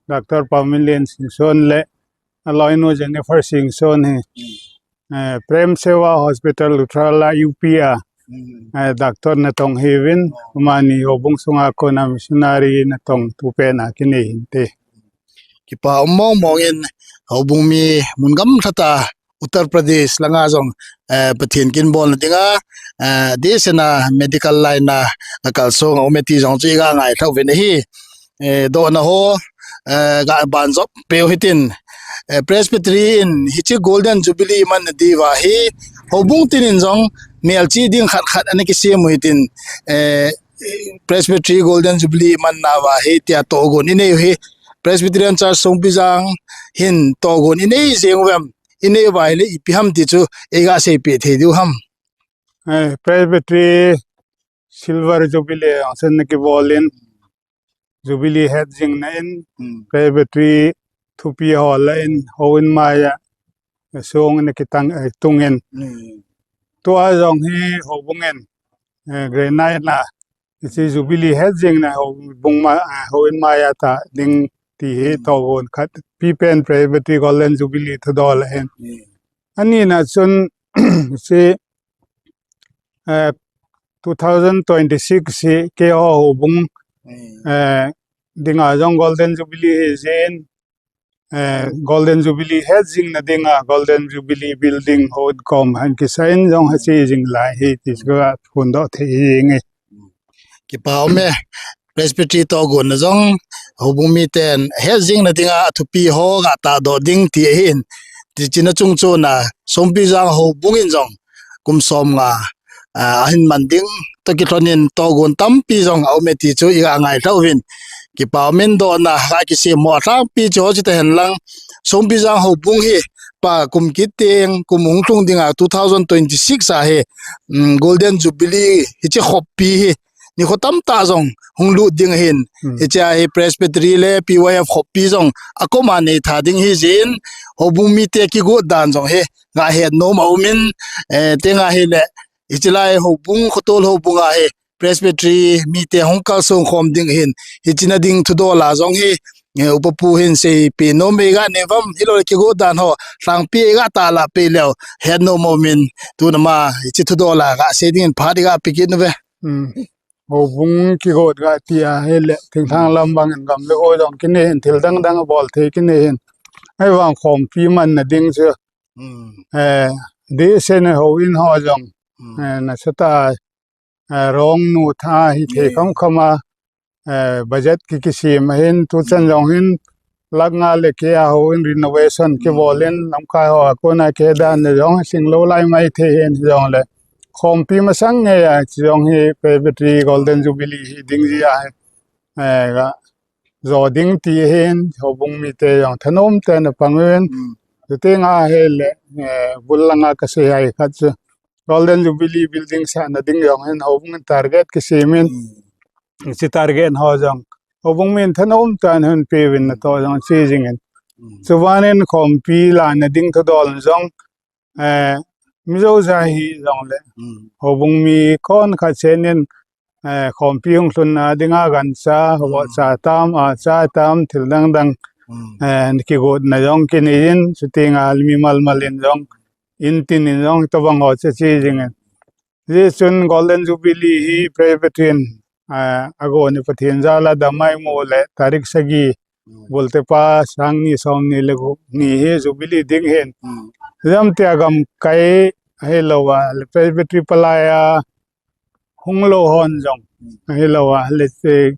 Doctor Paominlen Singson le aloinu Jennifer Singson hi, eh, Prem Seva Hospital Luthra la U P a, eh, doctor natong ahiuvin, amani houbung sunga kona missionary natong tupen a kinei hinte. Kipa um mong mong in, houbung mi mun gamlha tah Uttar Pradesh langa jong, eh, Pathen kin bolna dinga, eh, desena medical line a, a kalsong a um e ti jong chu iga ngailha uvin ahi. Eh, dohna ho, eh, ga banjop peu hitin, eh, Presbytery in hiche Golden Jubilee manna diuva hi, houbung tin in jong melchih ding khat khat ana kisem u hitin, eh, Presbytery Golden Jubilee manna uva hi tia tohgon inei u hi, Presbyterian Church Songpijang hin tohgon inei jeng uvem, inei uva hile ipi ham ti chu iga seipeh thei diu ham. Eh, Presbytery Silver Jubilee jong chun ana kibol in, Jubilee het jingna in, hmm, Presbytery thupi ho la in, houin maiya, eh, song ana kitang, eh, tung in. Hmm. Tua jong hi houbung in, eh, granite na, hiche Jubilee het jingna houbung ma, eh, houin maiya ta ding ti hi, hmm, tohgon khat, Pipen Presbytery Golden Jubilee thudol ahin. Hmm. Anina chun, hiche, eh, two thousand twenty-six hi keiho houbung, hmm, eh, dinga jong Golden Jubilee hi jin, eh, Golden Jubilee het jing na dinga Golden Jubilee Building ho kom han kisai in jong ha chi jing lai hi ti chu ka phun doh thei hi nge. Kipa um e, Presbytery togon na jong houbung miten het jing na dinga athupi ho ga ta doh ding ti ahin. Ti china chung chu na Songpijang houbung in jong kum som nga, ah, ahin man ding to kithonin togon tampi jong a um e ti chu i ga ngai thauvin. Kipa um in doh na ga kisem ho athang pi chu ho chu ta hen lang Songpijang houbung hi pa kum kit teng kum hung thung dinga two thousand twenty-six a hi, um, Golden Jubilee hi chi khop pi hi nikho tamtah jong hung lut ding ahin. Hmm. Hichea hi Presbytery le P Y F khoppi jong akoma nei tha ding hi jin, houbung mite kigot dan jong hi ga het nom a um in, eh, tenga hi le, hichi lai houbung, khotol houbung a hi Presbytery mite hung kalsong khom ding ahin, hichina ding thudol a jong hi, eh, upapu hin seipi nom ei ga nei vam, hilou le kigot dan ho, tlangpi ei ga ta la pe leu, het nom a um in, tuna ma, hichi thudol a ga sei ding in phat i ga pe kit nu ve. Hmm. Houbung kigot ga ti a hi le, thingthang lam bang in gam le ho jong kinei hin, thil dang dang bol thei kinei hin. Ahivang khompi man na ding chu. Hmm. Eh, di se ne ho in ho jong. Hmm. Eh, na sa ta, eh, rong nu tha hi thei kham kham a, eh, budget ki kisem ahin, tu chan jong hin, lakh nga le keh a houin renovation kibol in, lamkai ho a kona keh dan le jong sing lou lai mai thei hin jong le. Khompi masang nge a chi jong hi Presbytery Golden Jubilee hi ding ji a hi, eh, ga jo ding ti hin houbung mite jong thanom tah in apang uvin. Mm. Chuti nga hi le, eh, bul langa ka sei hai khat chu Golden Jubilee building sa na ding jong hin houbung in target kisem in. Mm. Chi target ho jong houbung min thanom tah in hin pe uvin na to jong chi jing in. Mm. Chuban in khompi la na ding thudol jong, eh, Mizo ja hi jong le. Mm. Houbung mi kon khat chen in, eh, khompi hung lhun na dinga gancha, ho cha tam, a cha tam, thil dang dang. Mm. Eh, kigot na jong kinei in, chuti nga le mimal mal in jong, in tin in jong, to bang ho cha chi jing in. Ji chun Golden Jubilee hi Presbyterian, ah, a go ni Pathen jal a damai mu le tarik sagi, mm, Goltepa sang ni som ni le gup ni hi Jubilee ding hin. Mm. Jam tia gam kai hi lou a le Presbytery palai a hung lou hon jong, mm, hi lou a le se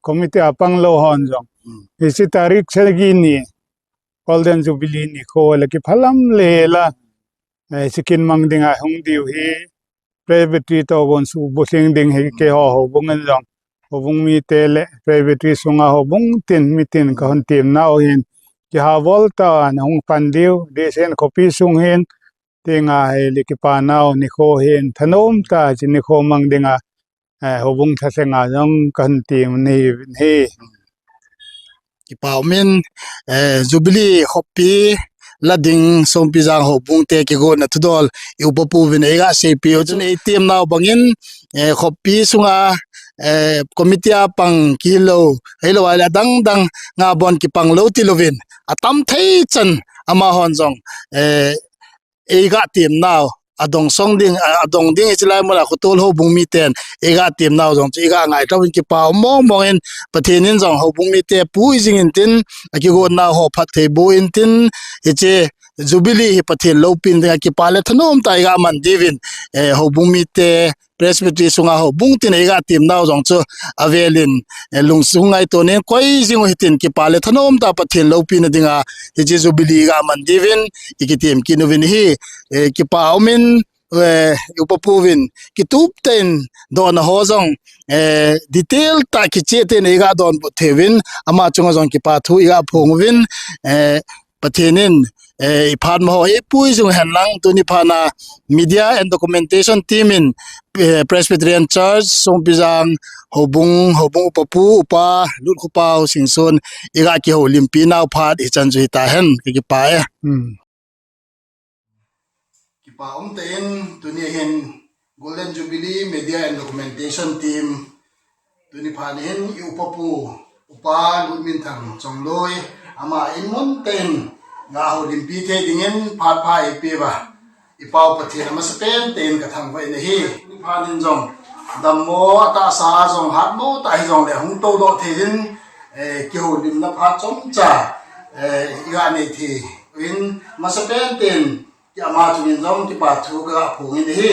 committee a pang lou hon jong. Mm. Hichi tarik sagi ni Golden Jubilee nikho le kiphalam le la, eh, sikin mang dinga hung diu hi Presbytery togon su bu sing ding hi keiho houbung in jong. Houbung mite le Presbytery sunga houbung tin mi tin ka hon tem nau hin. Kiha bol tah in hung pan diu, di sen khompi sung hin, ti nga hi le kipa nau nikho hin, thanom tah chi nikho mang dinga, eh, houbung thasenga jong ka hon tem ni hi. Kipa um in, eh, Jubilee khompi la ding Songpijang houbung te kigot na thudol i upapu vin ei ga seipi u chun ei tem nau bang in, eh, khompi sunga, eh, committee a pang kilo, hi lou a le dang dang nga bon kipang lou ti louvin, atam thei chan amahon jong, eh, ei ga tem nau, adong song ding, a, adong ding hichi lai mun a khotol houbung miten ei ga tem nau jong chu i ga ngai tah in kipa um mong mong in Pathen in jong houbung mite pui jing in tin, akigot nau ho phatthei boh in tin, hichi Jubilee hi Pathen loupina dinga kipa le thanom tah i ga man diuvin, eh, houbung mite Presbytery sunga houbung tin ei ga tem nau jong chu avel in, eh, lungsung ngaito nin koi jing u hitin kipa le thanom tah Pathen loupina dinga hichi Jubilee ga man diuvin i kitem kit uvin hi, eh, kipa um in, eh, i upapu vin kitup tah in dohna ho jong, eh, detail tah kicheh tah in ei ga donbut thei uvin ama chunga jong kipa thu i ga phong uvin, eh, Pathen in, eh, i phat ma ho eipui jing hen lang tuni phat na Media and Documentation Team in, eh, Presbyterian Church, Songpijang, houbung, houbung upapu, upa, Lutkhopa, Singson, i ga kihoulimpi nau phat hichan chu hita hen, ka kipa e. Hmm. Kipa um tah in, tuni hin Golden Jubilee Media and Documentation Team, tuni phat hin i upapu, upa Lutminthang Chongloi, ama in mun tah in, nga houlimpi thei dingin phat pha eipeh uva. I pau Pathen amasapen tah in ka thangvah in ahi. Tuni phat in jong, dammo, atahsa jong, hatmo tah hijong le hung toudoh thei in, eh, kihoulimna phat chomcha, Eh, iga nei thei uvin, masapen in, ki ama chungin jong kipa thu kaga phong in ahi.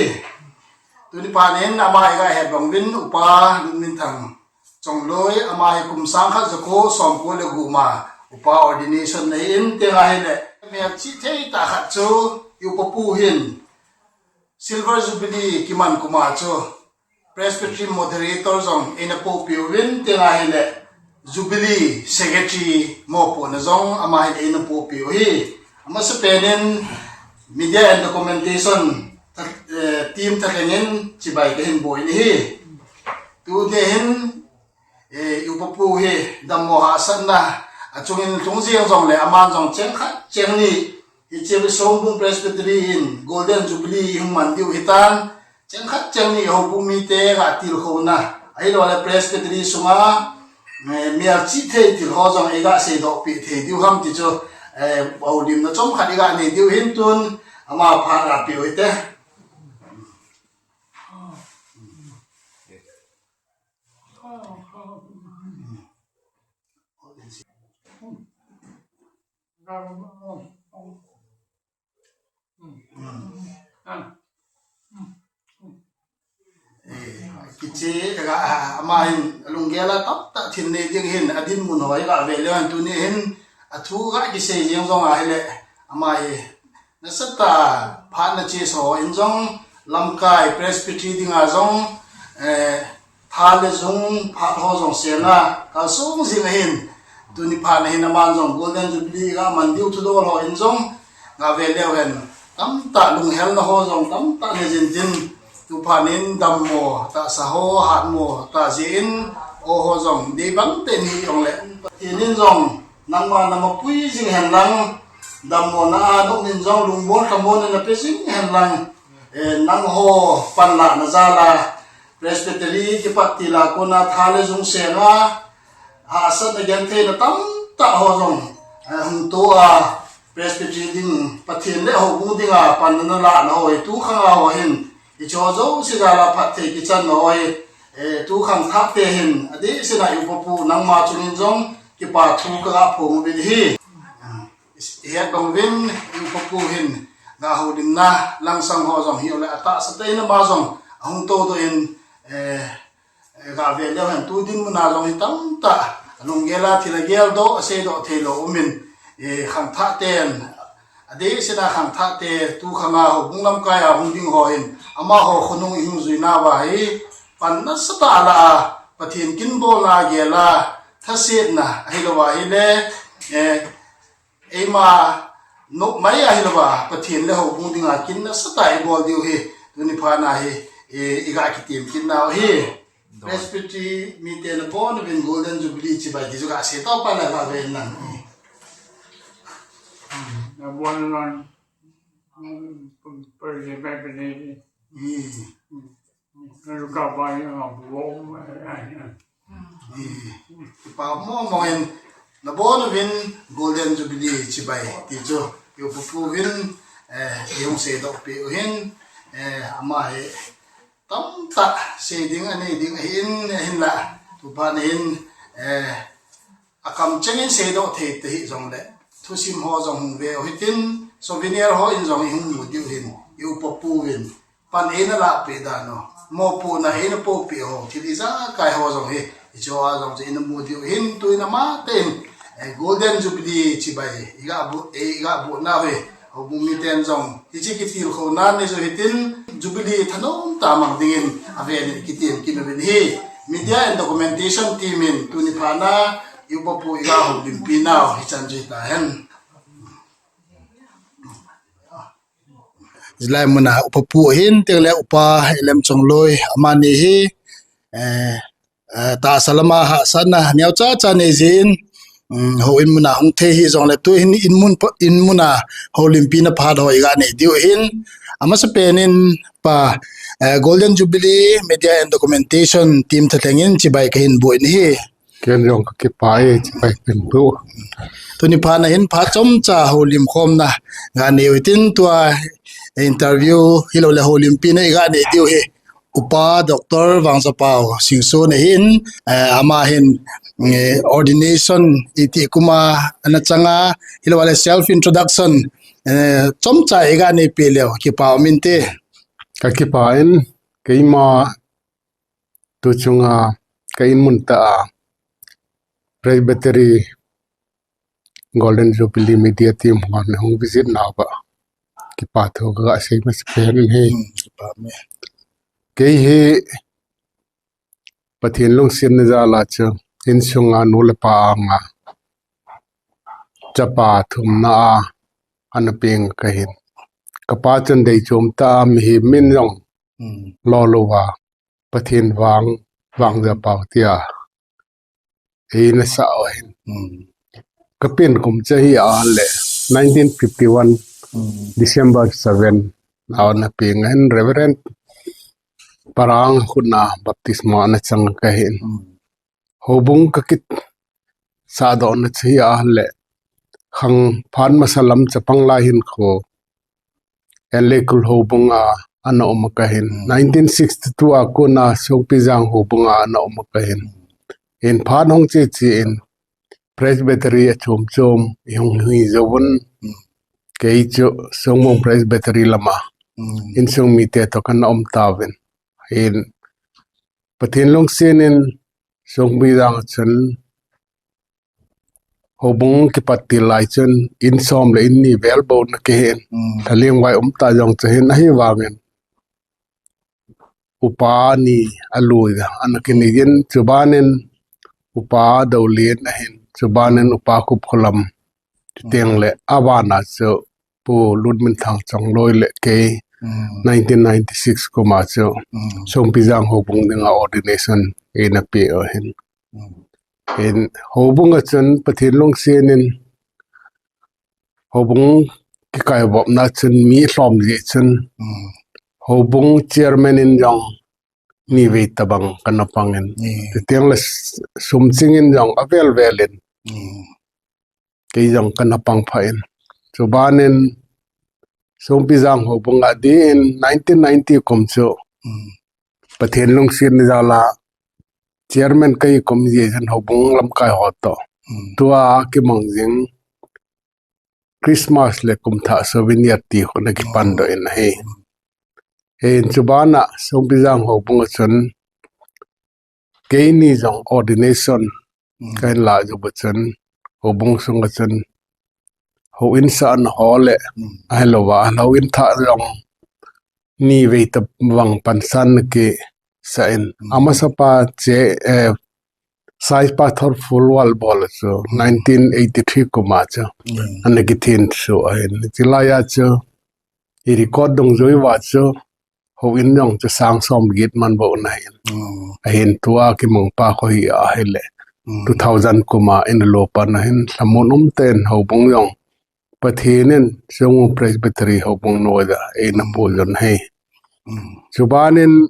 Tuni phat in ama iga het bang uvin, Upa Lunminthang Chongloi, ama hi kum sang khat jako somko le gup ma upa ordination nei in, tia ahile, melchih thei tah khat chu, i upa pu hin, Silver Jubilee kiman kum a chu, Presbytery Moderator jong eina pohpeh uvin, tia ahile, Jubilee Secretary mopohna jong ama hin eina pohpeh u ahi. Amasapen in, Media and Documentation, eh, team thalheng in chibai kahin bol in ahi. Tuni hin, eh, i upa pu hi dammo hahsatna achungin lhung jeng jongle, aman jong cheng khat cheng ni, hiche Songbung Presbytery in Golden Jubilee ihung man diu hitan, cheng khat cheng ni houbung mite ga tilkhouna, ahilouleh Presbytery sunga, eh, melchih thei thil ho jong iga seidoh peh thei diu ham ti chu, eh, houlimna chomkhat iga nei diu hin, tun ama phat ga peh u hite. Eh, kiche, ka, ama hin alunggel a tamtah thil nei ding ahin, adinmun ho iga ve leu hen, tuni hin athu ga kisei jeng jong ahile, ama hi nasatah a phatna chesa ho in jong, lamkai Presbytery dinga jong, eh, tha le jung phat ho jong sena kalsong jing ahin, tuni phat na hin aman jong Golden Jubilee ga man diu thudol ho in jong, ga ve leu hen, tamtah lunghelna ho jong tamtah nei jin tin, tu phat in dammo tahsa ho, hatmo tah jeh in, o ho jong dei bang tah in hijongle, Pathen in jong nangma na mapui jing hen lang, dammona a nop in jong lungmon lhamon na pe jing hen lang, eh, nangho panlahna jal a, Presbytery kipat til a kona tha le jung senga, hahsatna gentheina tamtah ho jong, eh, hung to a, Presbytery ding, Pathen le houbung dinga panna nalahna ho hi, tu khang a ho hin, hiche ho jouse jal a phatthei kichan ho hi, eh, tu khangthah te hin, adeh sena i upa pu nangma chungin jong kipa thu kaga phong uvin ahi. I het bang uvin, i upa pu hin, ga houlimna langsang ho jong hi ole, atahsa tah in ama jong ahung to doh in, eh, ga ve leu hen, tu dinmun a jong hi tamtah alunggel a thil ageldoh, aseidoh thei lou um in, eh, khangthah ten, adeh sena khangthah te, tu khang a houbung lamkai a hung ding ho hin, amaho khonung ihung juina uva hi, pan nasatah a la a, Pathen kin bolna gel a, thasetna ahilou ahile, eh, eima nop mai ahilou a, Pathen le houbung dinga kin nasatah a ibol diu hi, tuni phat na hi, eh, iga kitem kit nau ahi. Presbytery mite nabon uvin Golden Jubilee chibai ti chu ga sei tao pa la, ga ve in lang. Nabon uvin, mm, Presbytery. Mm. Kipa mong mong in, nabon uvin Golden Jubilee chibai ti chu, i upa pu vin, eh, ihung seidoh peh u hin, eh, ama hi tamtah sei ding anei ding ahin, ahinla, tu phat na hin, eh, akamcheng in seidoh thei tahih jongle, thusim ho jong hung ve u hitin, souvenir ho in jong ihung mu diu hin, i upa pu vin pan eina lahpeh dan u, mopohna eina pohpeh ho, thil ijakai ho jong hi, hiche ho a jong chu ina mu diu hin, tu in ama tah in, eh, Golden Jubilee chibai iga bu, eh, iga bu nau hi, houbung miten jong hiche kitilkhouna nei u hitin, Jubilee thanom tah mang dingin avel in kitem kit uvin ahi. Media and Documentation team in tuni phat na i upa pu iga houlimpi nau hichan chu hita hen. Hilai muna upa pu ahin, teng le upa Lemchongloi, amani hi, eh, eh, tahsa lama hahsatna neocha cha nei jin, um, houin muna hung thei hijongle, tu hin in mun pa, in muna houlimpina phat ho iga nei diu hin, amasapen in pa, eh, Golden Jubilee Media and Documentation team thalheng in chibai kahin bu in ahi. Ken jong kakipah e, chibai kahin bu. Tuni phat na hin phat chomcha houlimkhomna ga nei u hitin, tua interview hilou le houlimpina iga nei diu hi Upa Doctor Vangzapao Singson ahin, eh, ama hin, eh, ordination iti kum a ana chang a, hilou le self introduction, eh, chomcha iga neipeh leu kipa um inte. Ka kipah in, keima tu chunga ka in mun tah a Presbytery Golden Jubilee Media Team hon hung visit nauva kipa thu ka sei masa pen in ahi. Hmm, kipa me. Kei hi Pathen lungsetna jal a chu insunga nu le pa anga chapa thumna a ana peng kahin. Ka pa chun deichom tah a mihem min jong, hmm, lo louva Pathen vang, Vangzapao tia eina sah u ahin. Hmm. Ka pen kum chu hi ahile nineteen fifty-one, hmm, December seven, ana peng ahin, Reverend Parang khut a baptisma ana chang kahin. Hmm. Houbung ka kit sahdohna chu hi ahile, khang phat masa lam chapang lai hin kho Enleikul houbung a ana um kahin. Hmm. Nineteen sixty-two a kona Songpijang houbung a ana um kahin. Hin phat hung che che in Presbytery a chom chom i hung hi jouvun. Hmm. Kei chu Songbung Presbytery lama, hmm, insung mite toh kana um tauvin. Hin Pathen lungset in Songpijang chun houbung kipat til lai chun in som le in ni vel bou ana kihin. Hmm. Lha lengvai um tah jong chu hin ahivangin upa ni alui a ana kinei in, chubanin Upa Dolen ahin, chubanin Upa Khupkholam, chuteng le aban a chu Pu Lunminthang Chongloi le kei, hmm, nineteen ninety-six kum a chu, hmm, Songpijang houbung dinga ordination eina pe u ahin. Hmm. Hin houbung a chun Pathen lungset in houbung kikaivopna chun mi lhom jeh chun, hmm, houbung chairman in jong nivei tabang kana pang in. Hmm. Chuteng le s-, sum ching in jong avel vel in, hmm, kei jong kana pang pha in. Chubanin Songpijang houbung a din nineteen ninety kum chu, hmm, Pathen lungsetna jal a chairman kahi kum jeh chun houbung lamkai ho toh, hmm, tua kimang jing Christmas le kumthah souvenir ti khu ana kipan doh in ahi. Hin chuban a Songpijang houbung a chun keini jong ordination, hmm, kahin lah jou bou chun houbung sung a chun houin sahna ho le, hmm, ahilouva houin thah jong nivei tabang pansan ana kisah in. Hmm. Amasa pa che, eh, Sai Pathor Phulwal bol a chu, hmm, nineteen eighty-three kum a chu, hmm, ana kithin soh ahin. Chulai a chu i record dungjui uva chu houin jong chu sang som get man bou ana hin. Hmm. Ahin tua kimang pa khu hi ahile, hmm, two thousand kum a ina lo pan ahin, lhamon umtah in houbung jong Pathen in Songbung Presbytery houbung noiya eina, hmm, puijin ahi. Hmm. Chubanin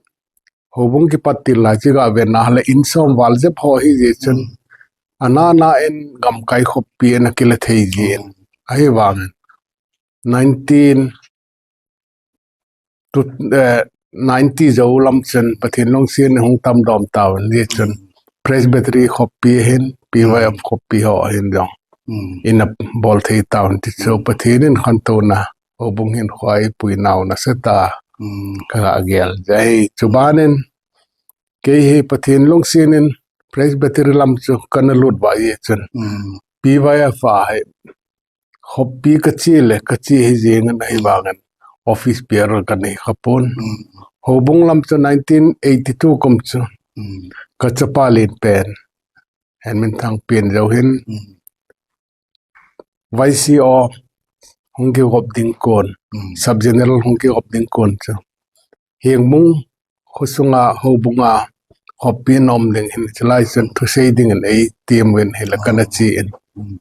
houbung kipat til lai chu iga vet na le in som val jep ho ahi jeh chun, hmm, ana ana in gamkai khoppi ana kila thei jin, hmm, ahivangin nineteen to, eh, ninety jou lam chun Pathen lungset in hung tam dom tauvin, hijeh chun, hmm, Presbytery khoppi ahin, P Y F, hmm, khoppi ho ahin jong, hmm, ina bol thei tauvin ti chu, hmm, Pathen in khantouna houbung hinkho a eipui nau nasatah, hmm, kaga gel jeh ahi. Chubanin kei hi Pathen lungset in Presbytery lam chu kana lut uva jeh chun, hmm, P Y F a hi khoppi kache le kache hi jeng in ahivangin office bearer kana hi khapon. Hmm. Houbung lam chu nineteen eighty-two kum chu, hmm, kachapa len pen, Henminthang Penjou hin, hmm, Vice C O hung kigop ding kon, hmm, Sub General hung kigop ding kon chu Hengbung khosunga houbunga khoppi nom ding hin, chulai chun thusei dingin eitem uvin hile kana, oh, che in. Hmm.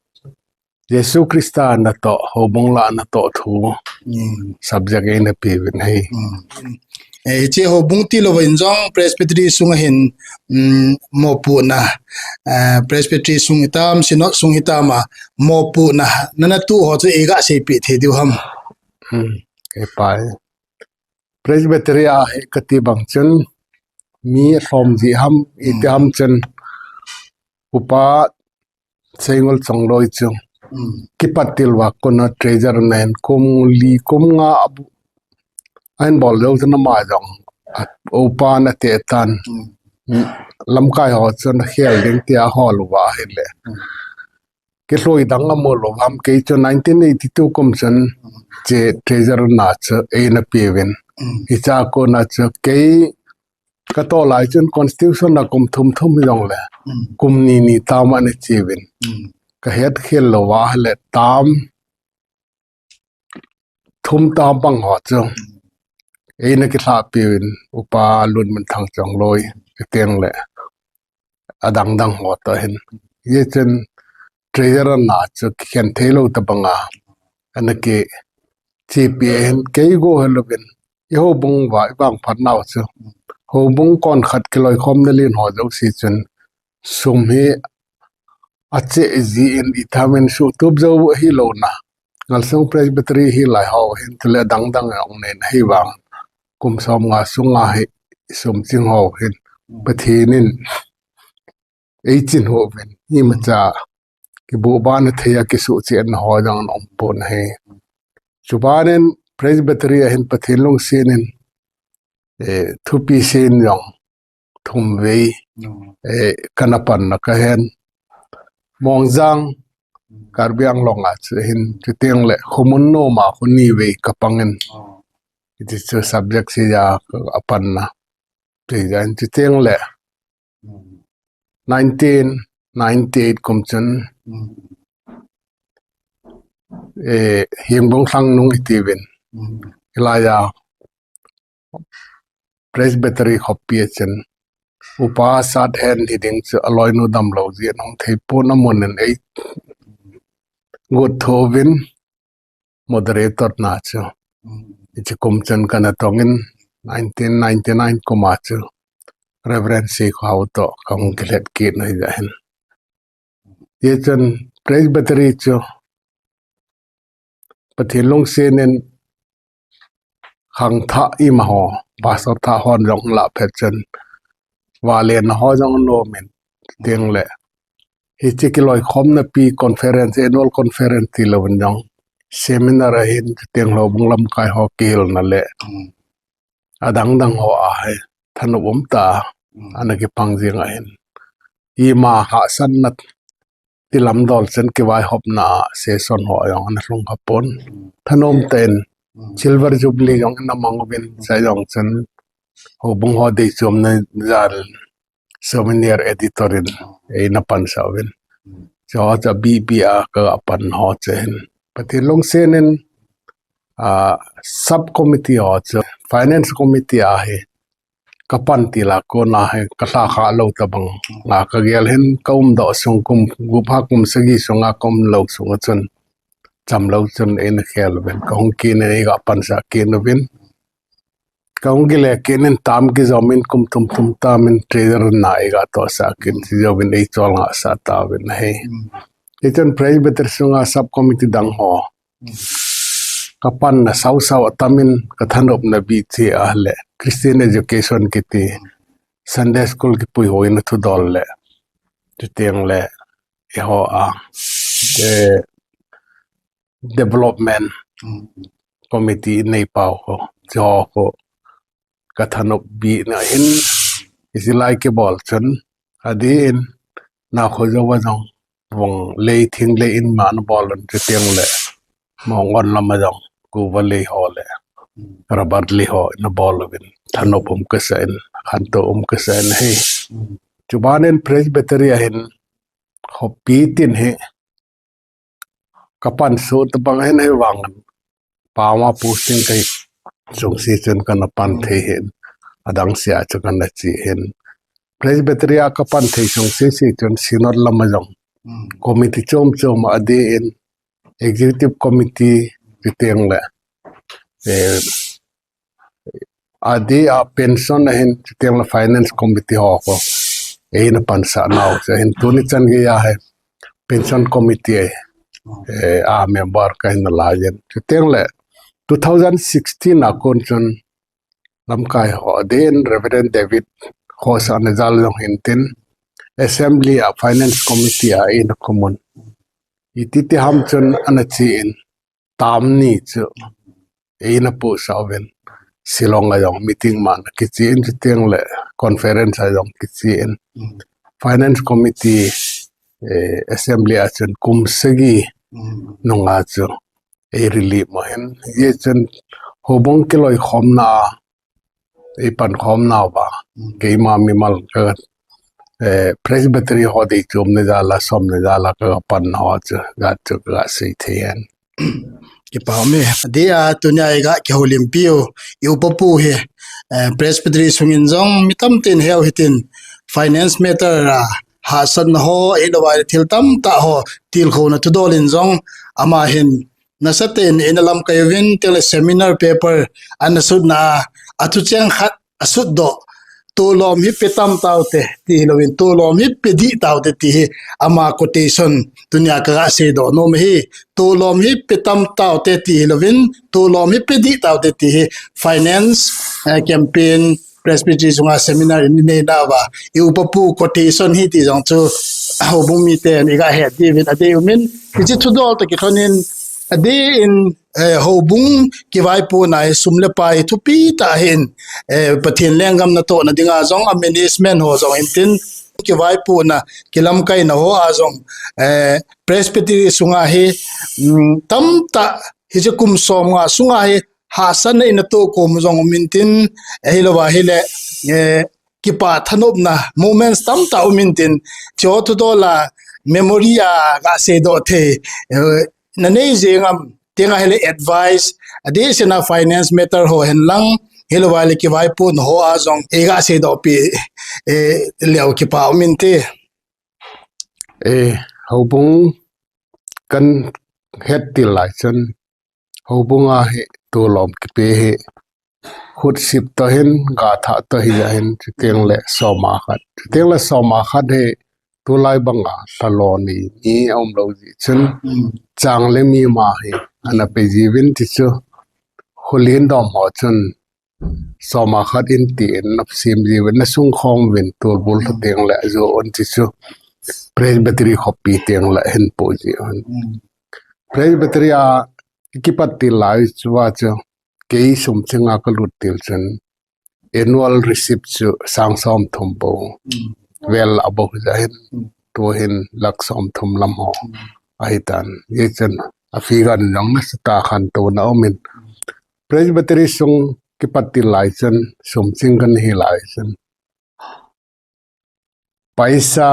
Jesu Christa natoh, houbung lah natoh thu, hmm, subject eina peuvin ahi. Hmm. Eh, hiche houbung tilou vin jong Presbytery sunga hin, um, mopohna, eh, Presbytery sung hitam, Synod sung hitam a mopohna nana toh ho chu iga seipeh thei diu ham? Hmm. Kipa e. Presbytery a hi kati bang chun, mi lhom ji ham, iti ham chun, Upa Seingol Chongloi chu kipat til uva kona treasurer na hin kum li kum nga ahin bol jou chun ama jong upa na te tan, lamkai ho chun khel ding tia hol uva ahile. Kilhoi dang amu lou ham, kei chu nineteen eighty-two kum chun che treasurer na chu eina peuvin. Hicha kona chu kei ka toh lai chun constitution a kum thum thum jongle kum ni ni tam ana cheuvin. Ka het khel lou ahile tam thum tam bang ho chu eina kilhah peuvin, Upa Lunminthang Chongloi, chuteng le adang dang ho toh hin. Hichun treasurer na chu kikhen thei lou tabang a ana kichepi ahin, kei go helouvin, i houbung uva i vangphat nau chu houbung kon khat kiloikhomna len ho jouse chun sum hi ache ji in i thamin suhtup jou hilou na, Ngalsong Presbytery hilai ho hin, chule adang dang jong nei na hi vang, kum som nga sunga hi sum ching ho hin Pathen in eichin uvin, imacha kibuhbana thei a kisuhchetna ho jong ana um pon ahi. Chubanin Presbytery a hin Pathen lungset in, eh, thupi sen jong thum vei, eh, kana panna kahen. Mongjang, Karbi Anglong a chu hin, chuteng le Khomun nom a khu ni vei kapangin. Hiti chu subject seija a panna. Seija in chuteng le nineteen ninety-eight kum chun, eh, Hengbung Lhangnung iti uvin, hilai a Presbytery khopi a chun Upa Sathen hiding chu aloinu damlou jeh in hung thei pon, amun in eigot tho uvin, moderator na chu. Hiche kum chun kana tongin, nineteen ninety-nine kum a chu Reverend Seikhohao toh kahung kilhet kit na hija hin. Hichun Presbytery chu Pathen lungset in khangthah ima ho, pastor thah hon jong lah phat chun, vale na ho jong nom in, chuteng le hiche kiloikhomna pi conference, annual conference tilou in jong, seminar ahin, chuteng le houbung lamkai ho kihilna le adang dang ho a hi thanop um tah a ana kipang jing ahin. Ima hahsatna tilam dol chun kivaihopna a session ho jong ana lhung kha pon. Thanom tah in Silver Jubilee jong ana mang uvin, chujong chun houbung ho deichomna jal Souvenir editor in eina pansah uvin. Chuho chu abih bih a kaga pan ho chu ahin. Pathen lungset in, ah, sub committee ho chu finance committee a hi kapan til a kona hi kalha kha lou tabang a kagel hin, kaumdoh sung kum gup ha kum sagi sunga kaumlou sunga chun chamlou chun eina khel uvin, kahung kit in eiga pansah kit uvin. Kahung kile kit in tam kijom in kum thum thum tam in treasurer na eiga tohsah kit in, chujouvin eichol ngahsah tauvin ahi. Hichun Presbytery sunga sub committee dang ho kapanna sausau atam in, kathanopna bih chu ahile Christian education kiti, Sunday school kipuihoina thudol le, chuteng le eiho a, eh, development committee inei pau ho, chuho ho kathanop bihna hin, hiche lai kibol chun, adeh in, nakho jouva jong, vong lei thing lei in ma ana bol un, chuteng le Mongon lama jong guva lei ho le rubber lei ho ana bol uvin, thanop um kasah in, khantou um kasah in ahi. Chubanin Presbytery a hin khopi tin hi kapan soh tabang ahin, ahivangin pama posting kahi sungse chun kana pan thei hin, adang sea chu kana che hin. Presbytery a kapan thei sungse se chun Synod lama jong committee chom chom adeh in, executive committee chuteng le, eh, adeh a pension ahin, chuteng le finance committee ho ho eina pansah nau chu ahin, tuni chan geiya hi pension committee a, eh, a member kahina laiyin, chuteng le two thousand sixteen a kon chun lamkai ho adeh in Reverend David khohsahna jal jong hintin, Assembly a Finance Committee a eina kumun. Iti ti ham chun ana chi in, tam ni chu eina puhsah uvin, Shillong a jong meeting man kichi in, chuteng le conference a jong kichi in. Finance Committee, eh, Assembly a chun kum sagi nunga chu ei relieve mo hin. Ye chun houbung kiloikhomna a ei pankhomna uva, keima mimal ka, eh, Presbytery ho dei chomna jal a, somna jal a ka panna ho chu, jat chu ka sei thei hen. Kipa um e. Adeh a tunia iga kihoulimpiu, i upa pu hi, eh, Presbytery sungin jong mi tamtah in heu hitin, finance matter a hahsatna ho, ahilouva thil tamtah ho tilkhouna thudol in jong ama hin nasatah in eina lamkai uvin, chuteng le seminar paper ana sutna a, athucheng khat asutdoh, tolom hi pe tam taute ti hilouvin, tolom hi pe dih taute ti hi ama quotation tunia kaga seidoh nom ahi. Tolom hi pe tam taute ti hilouvin, tolom hi pe dih taute ti hi finance, eh, campaign, Presbytery sunga seminar in inei nauva, i upa pu quotation hi ti jong chu houbung miten iga het diuvin adei umin, hiche thudol toh kilhonin adeh in, eh, houbung kivaipohna hi sum le pai thupi tah ahin, eh, Pathen lenggam natohna dinga jong a management ho jong hintin, kivaipohna kilamkaina ho a jong, eh, Presbytery sunga hi, mm, tamtah hiche kum somnga sunga hi hahsatna in atohkhom jong umin tin, ahilouva hile, eh, kipa thanopna moments tamtah umin tin, chuche thudol a memory a ga seidoh thei, eh, nanei jeng am, chuteng ahile advice, adeh sena finance matter ho hen lang, ahilouva le kivaipohna ho a jong iga seidohpi, eh, leu kipa umin te. Eh, houbung kahet til lai chun, houbung a hi tolom kipe hi, khutsip toh hin, gathah toh hi ahin, chuteng le som a khat. Chuteng le som a khat hi, tulai banga lhalo ni, ni aumlou jeh chun, chang le mi ma hi ana pe jiuvin ti chu, kholin dom ho chun, som a khat in ti in ana sem jiuvin, ana sungkhom uvin, tulbul lha teng le ajo un ti chu, Presbytery khopi teng le ahin poh jiuvin. Presbytery a kipat til lai chu va chu, kei sum chinga kalut til chun, annual receipt chu sang som thum bou vel abou jeh hin, tuhin lakh som thum lam ho ahitan. Hichun a figure jong nasatah a khantouna umin, Presbytery sung kipat til lai chun, sum ching kahi lai chun, paisa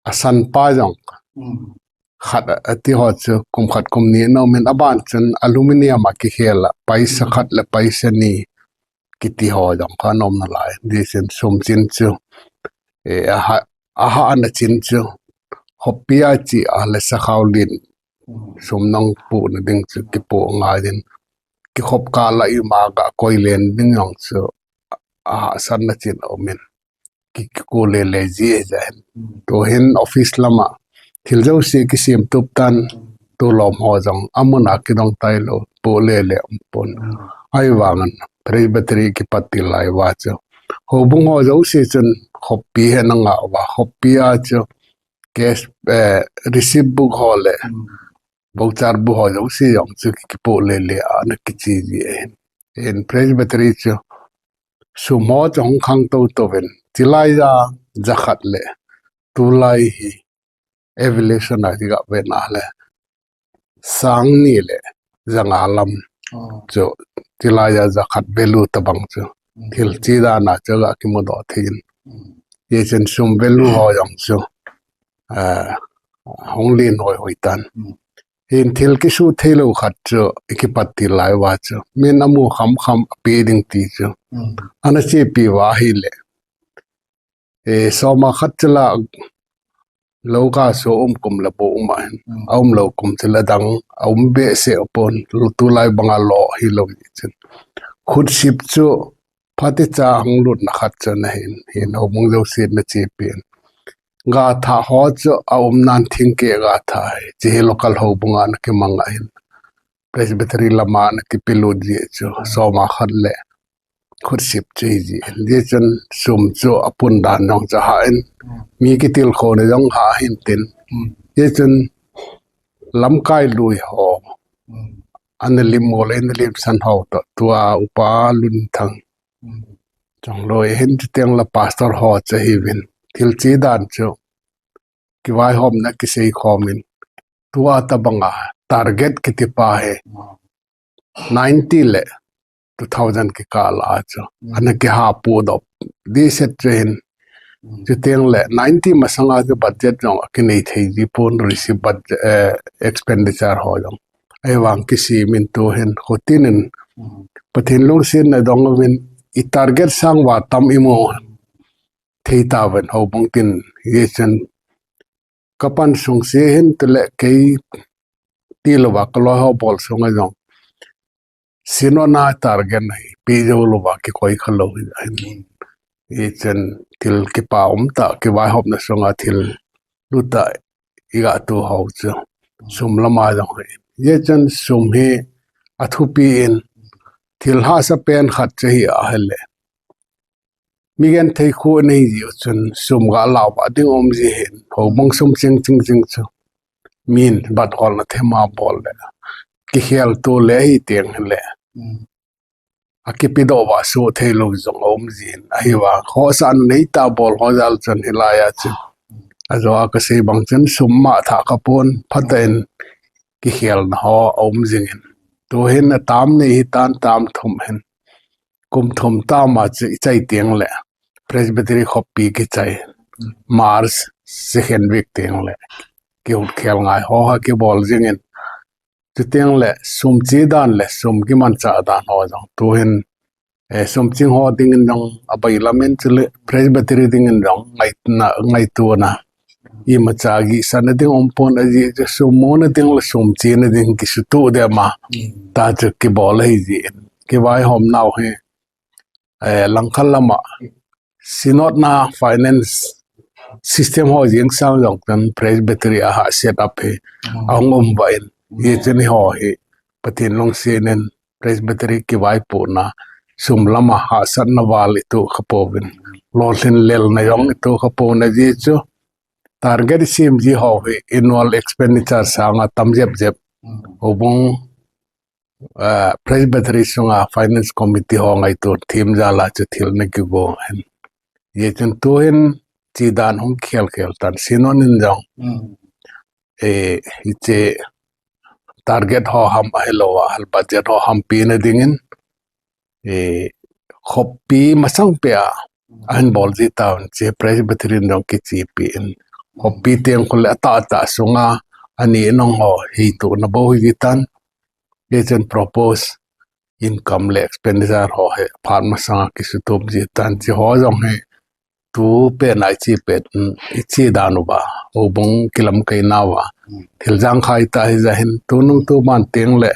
asan pa jong khat ati ho chu kum khat kum ni ana umin, aban chun aluminium a kikhel a paisa khat le paisa ni kiti ho jong kha ana um nalai. Hichun sum chin chu, eh, aha, aha ana chin chu, khopi a che a le sakhao lin sum nung pohna ding chu kipoh ngai in, kikhop kah a ima ga koi len ding jong chu ahahsatna chin aumin, ki, kiko lele ji ahi jeh hin. Tuhin office lama thil jouse kisem tup tan, tolom ho jong amun a kidong tailou, poh lele um pon. Ahivangin Presbytery kipat til lai uva chu, houbung ho jouse chun khopi hi ana ngah uva, khopi a chu cash, eh, receipt book ho le voucher book ho jouse jong chu kipoh lele a ana kiche ji ahin. Hin Presbytery chu sum ho chu hung khangtou touvin, chulai a ja khat le tulai hi evaluation a kiga vet na le, sang ni le ja nga lam chu, chulai a ja khat value tabang chu, thil che dan a chu ga kimudoh thei in. Hichun sum value ho jong chu, eh, hung len hoihoi tan. Hin thil kisuh theilou khat chu, i kipat til lai uva chu, min amu khamkham ape ding ti chu ana chepi uva ahile, eh, som a khat chu la, lou kaso um kum le bou um ahin, aumlou kum chu la dang aum behseh pon, tulai banga lo hilou jeh chun, khutsip chu phatecha hung lutna khat chu ana hin, hin houbung jouse ana chepi in. Gathah ho chu aum nan thingkeh gathah hi, hiche hi local houbung a ana kimang ahin, Presbytery lama ana kipelut jeh chu, som a khat le Khutsip chu hi ji. Hijeh chun sum chu apun dan jong chu hah in. Mi kitilkhouna jong hah hin tin. Hijeh chun lamkai lui ho. Ana lim ngol, ana lim san ho toh. Tua upa Lunthang. Chongloi hin chuteng le pastor ho chu hiuvin. Thil che dan chu kivaihomna kisei khomin. Tua tabanga target kiti pa hi. Ninety le two thousand kikah a chu. Ana kiha pu dop. Di set chu hin. Chuteng le ninety masanga chu budget jong akinei thei ji pon receive budget, eh, expenditure ho jong. Ahivang kisimin tu hin. Khutin in. Pathen lungsetna dong uvin i target sang uva tam imu thei tauvin houbung tin. Hijeh chun kapan sung se hin tule kei tilouva kaloi ho bol sunga jong. Synod na target na hi pe jou louva kikoi khalou hi. Hijeh chun thil kipa umtah, kivaihopna sunga thil lutah iga tu ho chu. Sum lama jong hi. Hijeh chun sum hi athupi in thil hahsa pen khat chu hi ahile. Mi genthei khu nei ji u chun sum ga lau a ding um ji hin. Houbung sum ching ching ching chu. Min bat holna thema bol le. Kikhel tu le hi teng le. Akipedoh uva suh thei lou jong um jin. Ahivang khohsahna neitah bol ho jal chun hilai a chun. Ajo a kasei bang chun sum ma thah kapon phatah in kikhelna ho aum jingin. Tu hin atam ni hitan tam thum hin. Kum thum tama chu ichai teng le Presbytery khoppi kichai. March second week teng le. Kihutkhel ngai ho ha kibol jingin. Chuteng le sum che dan le sum kimanchah dan ho jong. Tu hin, eh, sum ching ho dingin jong abailam in chule Presbytery dingin jong ngaitona, ngaitona. Imacha gihsahna ding um pon ajeh chu sum muna ding le sum chena ding kisutuh dema. Ta chu kibol ahi jin. Kivaihom nau hi, eh, langkhat lama Synod na finance system ho jeng sang jong kan Presbytery a ha set up hi ahung um va in. Hijeh chun eiho hi Pathen lungset in Presbytery kivaipohna sum lama hahsatna val ito khapouvin. Lolhin lelna jong ito khapouvin ajeh chu target isem ji ho hi annual expenditure sanga tam jep jep. Houbung, ah, Presbytery sunga Finance Committee ho ngaito them jal a chu thil na kigo hin. Hijeh chun tu hin che dan hung khel khel tan Synod in jong. Eh, hiche target ho ham ahilouva, hal budget ho ham pena dingin. Eh, khoppi masang pea ahin bol ji tauvin, hiche Presbytery in jong kichepi in. Khoppi teng khu le atah atah sunga ani nong ho hi tu na bou hi ji tan. Hijeh chun propose income le expenditure ho hi phat masanga kisutup ji tan, hiche ho jong hi tu pen a iche pen, iche dan uva, houbung kilamkai nauva. Thil jangkhai tah hi ja hin, tunung tuban teng le.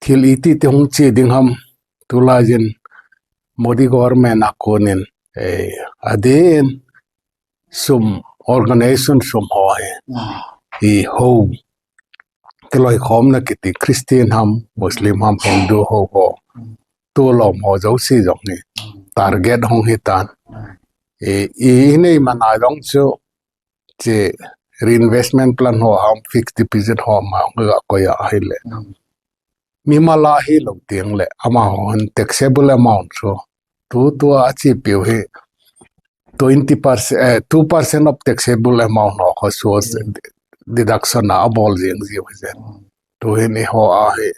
Thil iti ti hung che ding ham, tulai jin Modi government a konin, eh, adeh in sum, organization sum ho hi, hi ho, kiloikhomna kiti Christian ham, Muslim ham, Hindu ho ho. Tulom ho jouse jong hi target hung hi tan. I, i nei mana jong chu che reinvestment plan ho ham, fixed deposit ho ham ga koi a hile. Mimal a hilou teng le amaho hin taxable amount chu tu tua achepiu hi twenty percent, eh, two percent of taxable amount ho kho source deduction a abol jeng jiu hi jen. Tu hin eiho a hi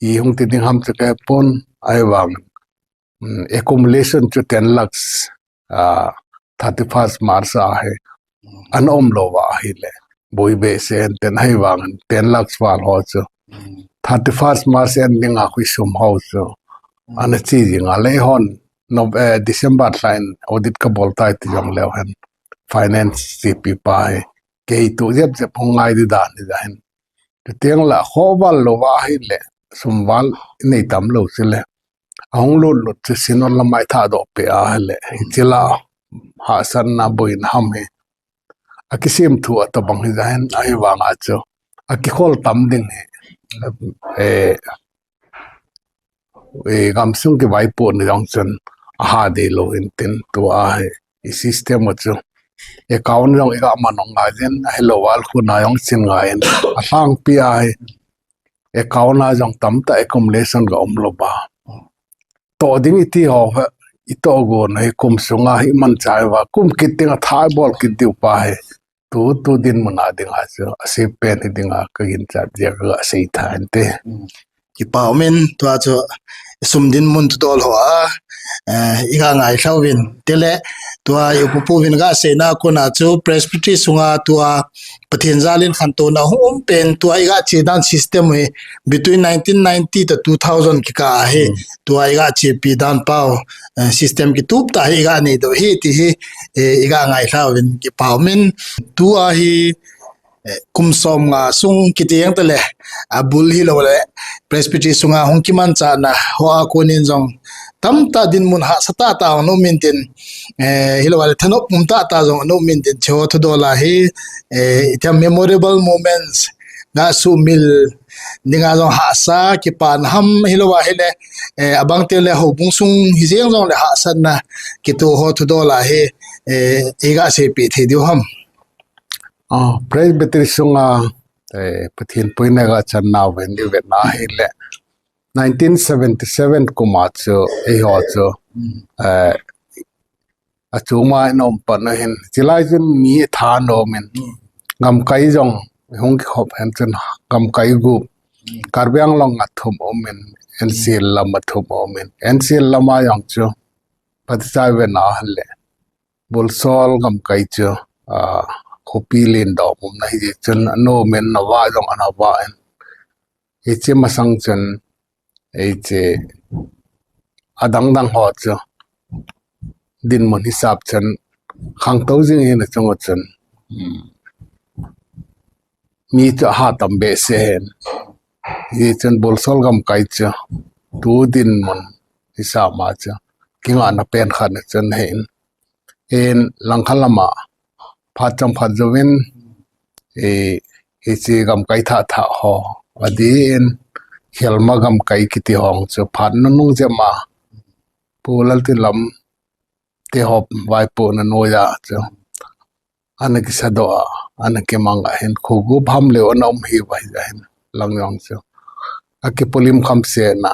i hung ti ding ham chu kei pon ahivang, mm, accumulation chu ten lakhs, ah, thirty-first March a hi ana umlou va ahile. Boi behseh in ten ahivang ten lakhs val ho chu. Thirty-first March ending a khu isum ho chu ana che jing a le hon Nov-, eh, December lha in audit kabol tai ti jong leu hen. Finance chepi pa hi. Kei tu jep jep hung ngai di dan hi ja hin. Chuteng le khoh val louva ahile, sum val nei tam lou chule. Ahung lut lut chu Synod lama i thadoh peh ahile. Hiche la hahsatna boina ham hi. Akisem thu atabang hi ja hin ahivang a chu. Akikhol tam ding hi. Eh, gamsung kivaipohna jong chun aha deilou hin tin tua hi i system u chu account jong iga man ngai jin, ahilou val khu na jong chin ngai in, alhangpi a hi account a jong tamtah accumulation ga umlou ba. Toh ding iti ho hi, itoh gon hi kum sunga hi manchai uva, kum kit ding a thai bol kit diu pa hi. Tu, tu dinmun a dinga chu, asei pen hi dinga ka ginchat jeh a ka sei tha inte. Kipa umin, tua chu sum dinmun thudol ho a, eh, iga ngailhauvin. Tile, tua i upa pu vin ga seina kona chu Presbytery sunga tua Pathen jalin khantouna hung um pen tua iga che dan system hi between nineteen ninety to two thousand kikah a hi tua iga chepi dan pau, eh, system kitup tah hi iga neidoh hi ti hi, eh, iga ngailhauvin kipa umin. Tua hi, eh, kum somnga sung kiti jeng tale, abul hilou le, Presbytery sunga hung kimanchahna hoa konin jong tamtah dinmun hahsa tahtah hung um intin, eh, hilou le thanop um tahtah jong hung um intin, hiche ho thudol a hi, eh, iti ham memorable moments ga sumil dinga jong hahsa kipana ham hilou ahile, eh, abang teng le houbung sung hijeng jongle hahsatna kitoh ho thudol a hi, eh, iga seipeh thei diu ham? Ah, Presbytery sunga, eh, Pathen puina ga chan nau ven diu vet na hile, nineteen seventy seven kum a chu eiho chu, eh, achuma in um pan ahin, chulai chun mi tha nom in, gamkai jong hung kikhop hen chun gamkai gup, Karbi Anglong a thum um in, N C L lam a thum um in, N C L lam a jong chu phatchai ven ahile, Bulsol gamkai chu, ah, khopi lendom umna hijeh chun anom in, ana vah jong ana vah in, hiche masang chun, hiche adang dang ho chu dinmun hisap chun khangtou jing hina chung u chun, um, mi chu aha tam behseh hen. Hijeh chun Bulsol gamkai chu tu dinmun hisap ma chu kingahna pen khat na chun ahin. Hin Langkhat lama phat chomkhat jouvin, eh, hiche gamkai thah thah ho, adeh in Khelma gamkai kiti ho chu phat nunung jep ma Pu Laltinlam te ho vaipohna noiya chu ana kisadoh a, ana kimang a hin, khogup ham leu ana um hiuva hijeh hin, lang jong chu akipolim khamsetna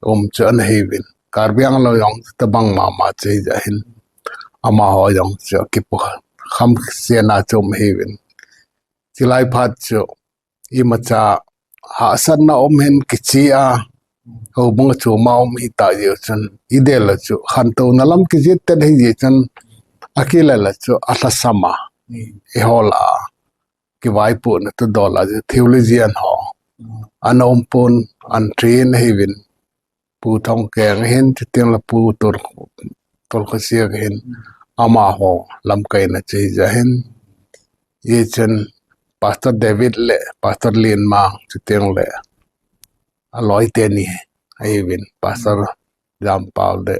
um chu ana hiuvin, Karbi Anglong jong chu tobang mama chu hijeh hin, amaho jong chu akipo khamsetna chu um hiuvin, chulai phat chu imacha hahsatna um hin kiche a, houbung a chuma um hita jeh chun, idel a chu khantouna lam kijet tet hijeh chun, akile le chu alhasam a, eiho lah a kivaipohna thudol a chu theologian ho ana um pon, an train ahiuvin, Pu Thongkeng hin, chuteng le Pu Tol, Tolkhosiak hin, amaho lamkaina chu hijeh hin, hichun Pastor David le Pastor Lenmang, chuteng le aloi teni ahiuvin, Pastor Jampal le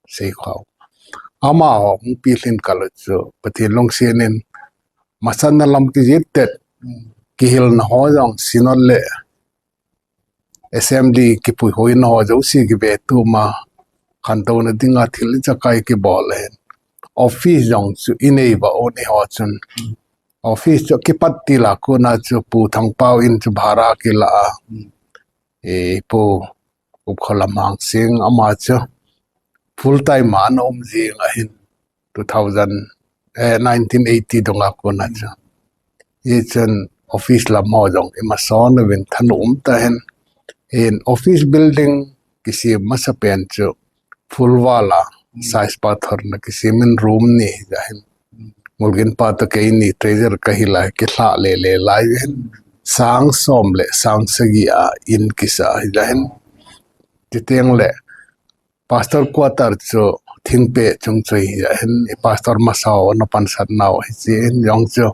Seikhao, amaho hung pilhin kal u chu Pathen lungset in masatna lam kijet tet, kihilna ho jong Synod le Assembly kipuihoina ho jouse kivetto ma, khantouna dinga thil ijakai kibol ahin. Office jong chu inei va un eiho chun. Office chu kipat til a kona chu Pu Thangpao in chu bhara kila a, eh, Pu Upkholam Hangsing ama chu full time a ana um jing ahin, two thousand, eh, nineteen eighty dunga kona chu. Hichun office lam ho jong imason uvin thanom tah in. Hin office building kisem masapen chu full wall a, size pathor na kisem in room ni hijeh hin, Ngulgin pa toh keini treasurer kahilai, kilhah lele lai hin, sang som le sang sagi a in kisa hijeh hin. Chuteng le Pastor quarter chu thingpeh chung chu hijeh hin, i pastor masa ho ana pansat nau hiche in jong chu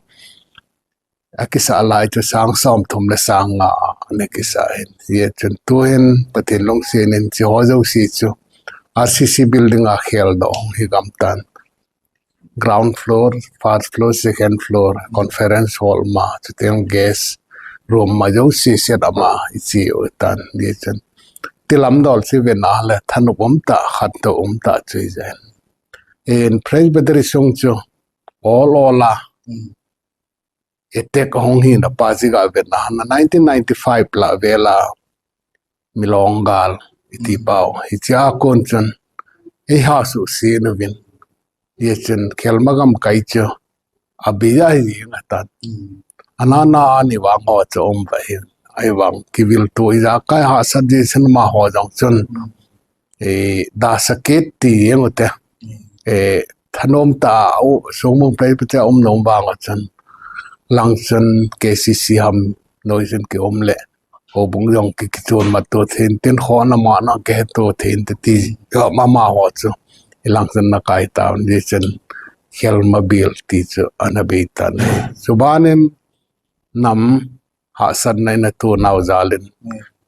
akisah lai chu sang somthum le sang nga ana kisah hin. Hichun tuhin Pathen lungset in hiche ho jouse chu R C C building a kheldoh hung hi gamtan. Ground floor, first floor, second floor, conference hall ma, chuteng guest room ma jouse set ama iche u tan. Hichun Tilam dol chu vena le thanop um ta, khantou um ta chu hi jeng. In Presbytery sung chu ol ol a attack ahung hina pa jeh a vena na nineteen ninety-five lah vela Milong gal iti pau. Hichea kon chun eiha suhset uvin. Hichun Khelma gamkai chu abei a hi jeng atan. Ana na ani vang ho chu um va hin. Ahivang kivil tu ijakai hahsat jeh chun amaho jong chun. Eh, dahsakit ti jeng ute. Eh, thanom ta u, Songmung Presbytery a um nom vang chun. Lang chun K C C ham noi chun kium le. Houbung jong ki, kichun mat tu thei in tin kho na ma na ke tu thei in ti, ti, amaho chu. Ilang chun na kai ta, jeh chun Khelma bial ti chu ana bei tan. Chubanin nam hahsatna in atu nau jal in.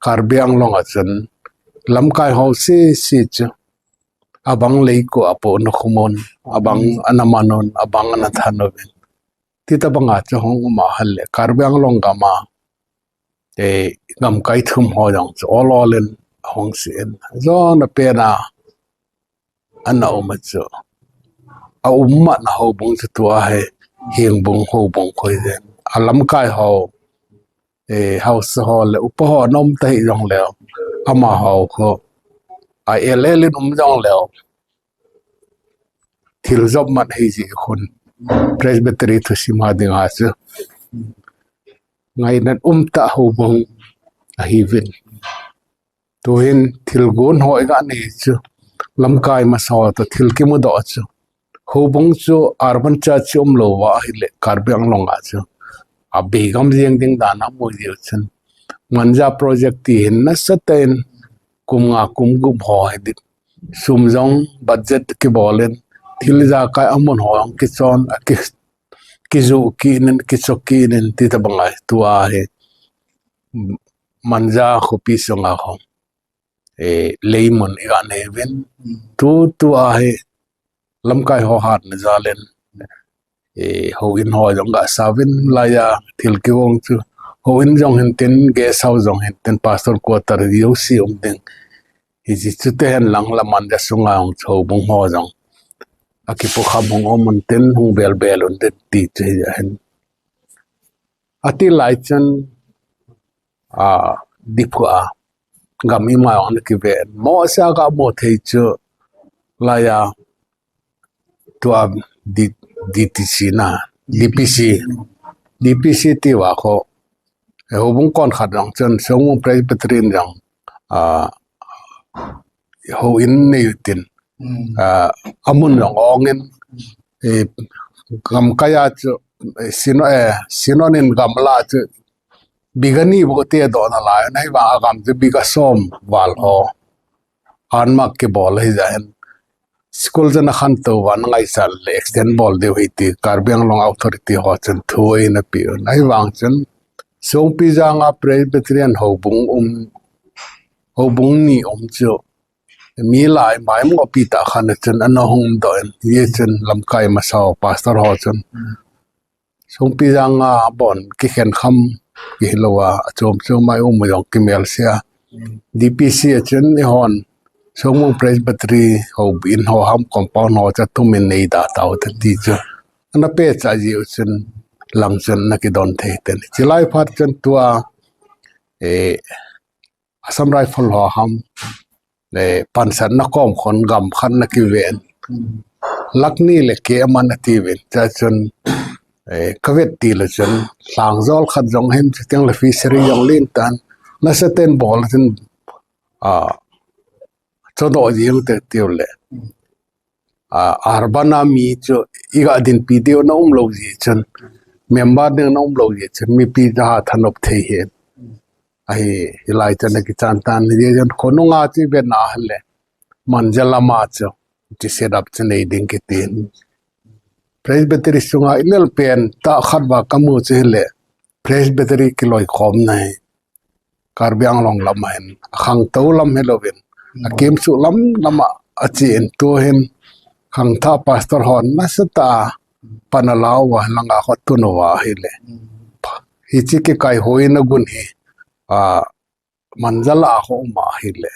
Karbi Anglong a chun lamkai ho sese chu. Abang lei ko apo na khumun, abang ana manun, abang ana thanun. Ti tabang a chu hung um a hale. Karbi Anglong gam a, eh, gamkai thum ho jong chu ol ol in ahung sen. Jona pen a ana um a chu. A um ma na houbung chu tua hi, Hengbung houbung koi jeng. A lamkai ho, eh, haosa ho le upa ho ana um ta hi jong le. Amaho kho. A el el in um jong le. Thil jop mat hi jeh khun. Presbytery thusim a ding a chu. Ngainat um ta houbung ahi vin. Tuhin thil gon ho iga nei chu. Lamkai masa ho to thil kimu doh chu. Houbung chu urban church chu um lou va ahile Karbi Anglong a chu. Abei gam jeng ding dan a mu jeh chun. Manja project ti hin nasatah in kum nga kum gup ho hi dit. Sum jong budget kibol in. Thil ijakai amun ho jong kichon, a ki, kijoh kit in, kichoh kit in, ti tabang a hi tua hi. Manja khopi sunga ho. Eh, leimun iga nei vin. Tu, tua hi lamkai ho hatna jal in. Eh, houin ho jong ga sa vin laiya thil kigong chu. Houin jong hin tin, guest house jong hin tin, pastor quarter jouse um ding. Hijeh chun te hen lang la Manja sunga hung chu houbung ho jong. Akipu kham hung um un tin, hung bel bel un tin ti chu hi ahin. Ati lai chun, a, Diphu a, gam ima jong ana kive. Mo sia ga mo thei chu, laiya, tua D-, D T C na, D P C, D P C ti va kho. Eh, houbung kon khat jong chun, Songmung Presbyterian jong, a, houin nei u tin. A, amun jong ong in, eh, gamkai a chu, eh, sino, eh, sino nin gamla chu, biga ni bou te doh nalai, nai va a gam chu biga som val ho. An mak kibol hi jeng. School jana khantou va na ngaisah le extend bol diu hi ti Karbi Anglong authority ho chun thu eina pe u. Ahivang chun Songpijang a Presbyterian houbung um, houbung ni um chu mi lai mai mo pi ta khan chun ana hung doh in. Hijeh chun lamkai masa ho pastor ho chun Songpijang a bon kikhen kham kihilou a, achom chom mai um jong kimel sia. D P C a chun eihon Songmung Presbytery houin ho ham compound ho chu atumin nei da tau te ti chu. Ana pe cha jeh u chun lang chun ana kidon thei ten. Chilai phat chun tua, eh, Assam Rifle ho ham, eh, pansatna kom khon gam khat ana kiven. Lakh ni le keh aman ati uvin. Cha chun, eh, kavet til u chun, lhangjol khat jong hin, chuteng le fishery jong len tan. Nasatah in bol chun, a, chodoh jeng te tiu le. A, urban a mi chu iga dinpi diu na um lou jeh chun, member ding na um lou jeh chun, mipi chu ha thanop thei hen. Ahi, hilai chun ana kichan tan, hijeh chun khonung a chu ivet na hile, Manja lam a chu, chu set up chu nei ding kitin. Presbytery sunga ilel pen tah khat va kamu chu hile, Presbytery kiloikhomna hi Karbi Anglong lam a hin, akhangtou lam hilouvin, akimsuh lam lam a, achi in tu hin, khangthah pastor hon nasatah a pan ala uva, langa kho tun uva hile. Hiche kikaihoina gun hi, a, Manjal a ho um ahile.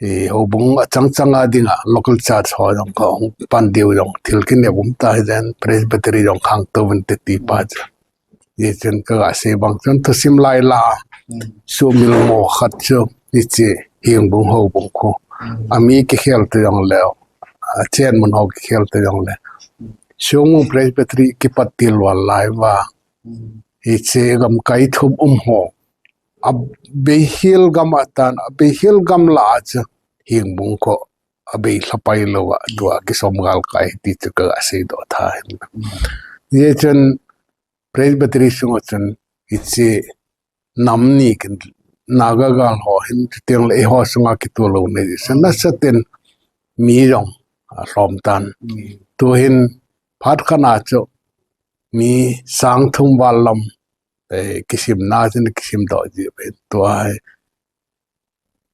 I houbung achang chang a dinga local church ho jong kahung pan diu jong thil kinep um ta hi den Presbytery jong khang to vin te ti pa chu. Hichun kaga sei bang chun thusim lai la. Sumil mo khat chu hiche Hengbung houbung khu. Ami kikhel te jong le. Achen mun ho kikhel te jong le. Sungu Presbytery kipat til val lai va. Hiche gamkai thum um ho. Abeihil gam atan, abeihil gam la chu Hengbung khu abei lhapai lou a, tua kisom gal kai ti chu kaga sei doh tha hin. Hichun Presbytery sunga chun hiche nam ni kin Naga gal ho hin chuteng le eiho sunga kitoh lou nei. Sa nasa ten mi jong alhom tan. Tu hin phat khat a chu mi sang thum val lam, eh, kisim na chun kisim doh ji pen tua hi.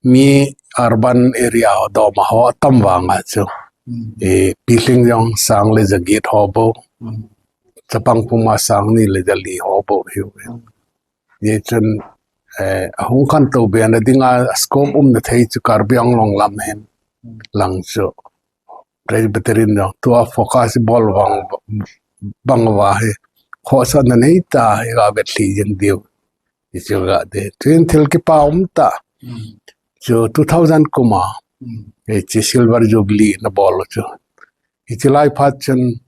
Mi urban area ho doma ho tam vang a chu. Eh, Pilhing jong sang le jaget ho bou. Chapang puma sang ni le jali ho bou hiu. Hichun, eh, ahung khantou be na dinga scope um na thei chu Karbi Anglong lam hin lang chu Presbyterian jong tua focus bol vang bang va hi. Khosa na nei ta hi ga vet thei jeng diu. Hichu ga de. Tuin thil kipa um ta. Chu two thousand kuma. Hiche Silver Jubilee na bol chu. Hiche lai phat chun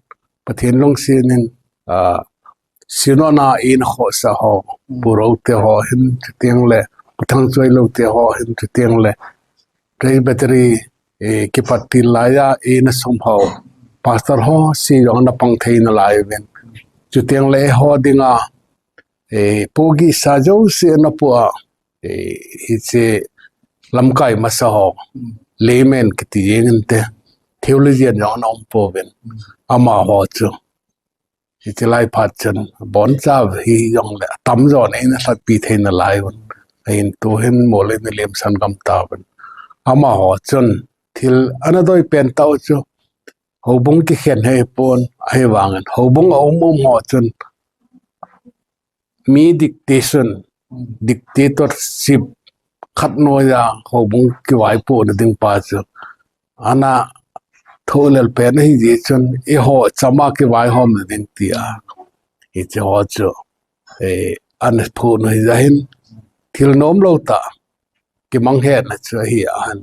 Pathen lungset in, ah, Synod a eina khosa ho, Pu Ro te ho hin chuteng le, Pu Thangchoilou te ho hin chuteng le, Presbytery, eh, kipat til lai a eina sum ho, Pastor ho si jong na pang thei na lai ven. Chuteng le eiho dinga, eh, pu gi sa jo si na pu a, eh, hiche lamkai masa ho, layman kiti jeng inte, theologian jong na um pouvin, amaho chu. Hiche lai phat chun, boncha hi jong le, atam jo na eina lhatpi thei na lai un. Ahin tu hin mo le ni lem san gam ta un. Amaho chun, thil ana doi pen tau chu, houbung kikhen hei pon, ahi vangin, houbung a um um ho chun, mi dictation, dictatorship khat noiya houbung kivaipohna ding pa chu ana thohlel pen ahi jeh chun eiho chama kivaihomna ding tia hiche ho chu, eh, ana phuhna hi jeh hin thil nomlou tah kimang hetna chu ahi a.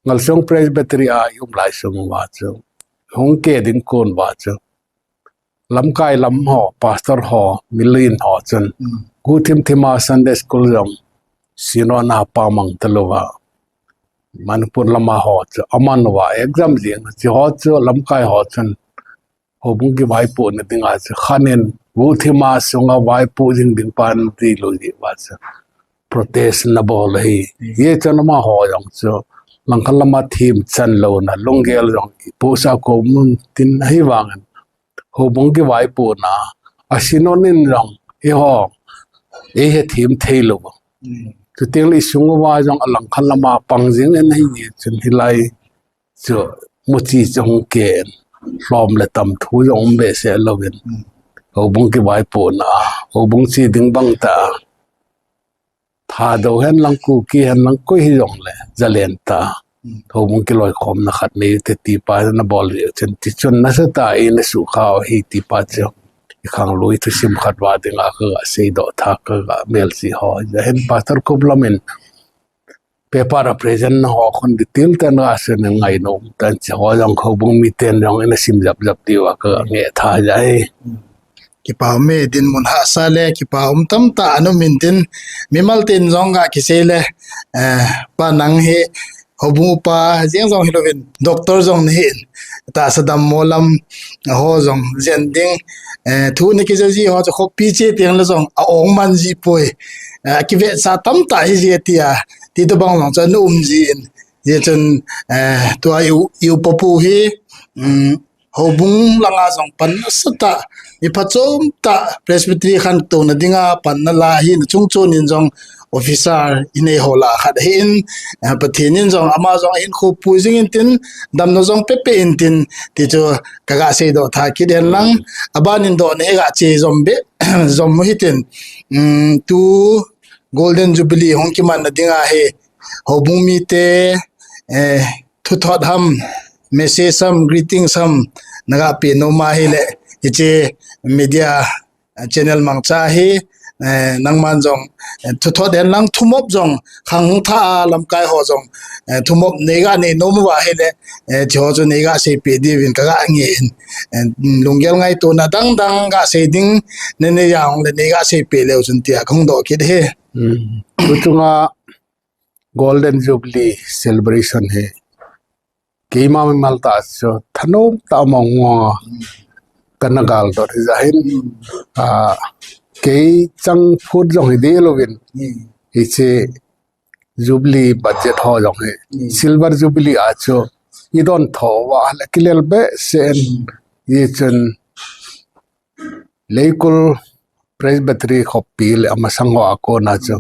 Ngalsong Presbytery a i um lai sung uva chu, hung ke ding kon uva chu, lamkai lam ho, pastor ho, milen ho chun, guhthim thim a Sunday school jong, Synod a pamang talouva, Manipur lama ho chu, aman uva, exam jing, hiche ho chu, lamkai ho chun, houbung kivaipohna dinga chu khanin, guhthim a sunga vaipoh jing ding pan tilou jeh uva chu protest na bol ahi. Hichun amaho jong chu langkhat lama thim chan louna, lunggel jong ipohsah ko mun tin ahi vangin, houbung kivaipohna a Synod in jong eiho eihe thim thei lou. Chuteng le isung uva jong alangkhat lama pang jing in ahi jeh chun hilai chu muchi chu hung ke in, lhom le tam thu jong um behseh louvin, houbung kivaipohna, houbung che ding bang tah, Thadou hen lang, Kuki hen lang, koi hijong le jalen tah, houbung kiloikhomna khat nei te ti pa na bol jeh chun, tichun nasatah in eina suhkhah u ahi ti pa chu, i khanglui thusim khat uva dinga kaga seidoh tha, kaga melchih ho. Ahin Pastor Khup lam in, paper a present na ho khun detail tah in asun in ngainom tan, hiche ho jong houbung miten jong eina sim jap jap diuva kangeh tha ahi. Kipa um e, dinmun hahsa le kipa um tamtah ana um intin, mimal ten jong ga kisei le, eh, Pa nang hi houbung upa jeng jong hilouvin, doctor jong nahin, tahsa dammo lam ho jong jen ding, eh, thu na kijah ji ho chu khopi che teng le jong a-ong man ji poi, eh, kivetsah tamtah hije tia, ti tobang jong chu ana um jin, hijeh chun, eh, tua i u, i upa pu hi, um, houbung langa jong pan nasatah, mi phachom tah, Presbytery khantouna dinga pan nala ahin, achungchon in jong officer inei ho lah a khat ahin, eh, Pathen in jong ama jong ahin khopui jing intin, damna jong pepe intin, ti chu kaga seidoh tha kit hen lang, aban in dohna hi ga che jom be, jom u hitin, um, tu Golden Jubilee hung kiman na ding ahi. Houbung mite, eh, thuthot ham, message ham, greetings ham, naga pe nom ahile, hiche media, eh, channel mangcha hi, eh, nangman jong, eh, thuthot hen lang thumop jong, khang hung tha a lamkai ho jong, eh, thumop neiga nei nom uva ahile, eh, hiche ho chu neiga sei pe diuvin kaga nge in, eh, lunggel ngaito na dang dang ga sei ding, nei nei jong le neiga sei pe leu chun tia kahung doh kit hi. Hmm. Tuchunga Golden Jubilee celebration hi keima mimal tah chu thanom tah mong mong a kana gal doh hi jeh hin, ah, kei chang phut jong hi deh louvin, hiche Jubilee budget ho jong hi, Silver Jubilee a chu i don tho uva le kilel behseh in, hichun Leikul Presbytery khoppi le amasang ho a kona chu,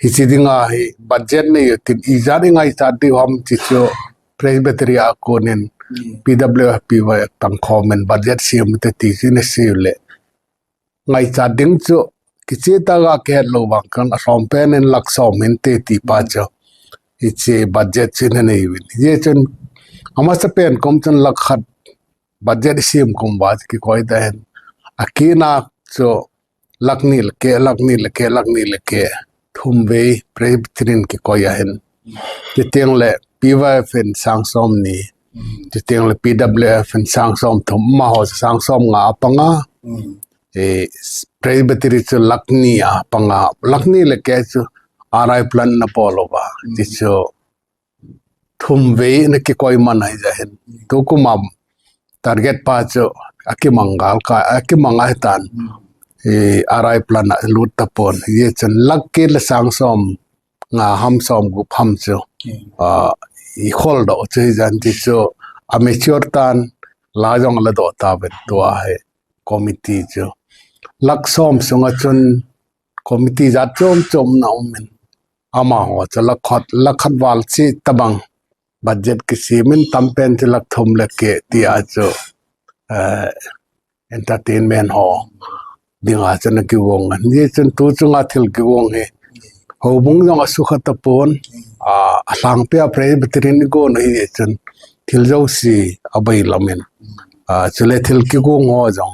hiche dinga hi budget nei u tin ijat i ngaichat diu ham ti chu Presbytery a konin P W F P Y tangkhom in budget sem u te ti chu na sei u le ngaichat ding chu kicheh tah ga kihet lou vang khan alhom pen in lakh som hinte ti pa chu hiche budget chu na nei uvin. Hichun amasa pen kom chun lakh khat budget i sem kum uva kikoi ta hin. Akina chu lakh ni le keh, lakh ni le keh, lakh ni le keh, thum vei Presbytery in kikoi ahin. Chuteng le P Y F in sang som ni. Chuteng le P W F in sang som thum, amaho sang som nga a panga. Eh, Presbytery chu lakh ni a panga, lakh ni le keh chu R I plan na bol uva. Ti chu thum vei na kikoi man ahi jeh hin. Tukum a target pa chu akimang gal ka, akimang ahi tan. Eh, R I plan a lut tapon. Hichun lakh keh le sang som nga ham som gup ham chu, ah, i khol doh chu hi jeh hin ti chu amateur tan la jong la doh tauvin tua hi committee chu. Lakh som sunga chun committee jat chom chom na um in. Amaho chu lakh khat, lakh khat val cheh tabang budget kisem in, tam pen chu lakh thum le keh ti a chu, eh, entertainment ho dinga chu na kigong. Hichun tuchunga thil kigong hi houbung jong asukha tapon, ah, alhangpi a Presbytery in i gon u hichun thil jouse abailam in. Ah, chule thil kigong ho jong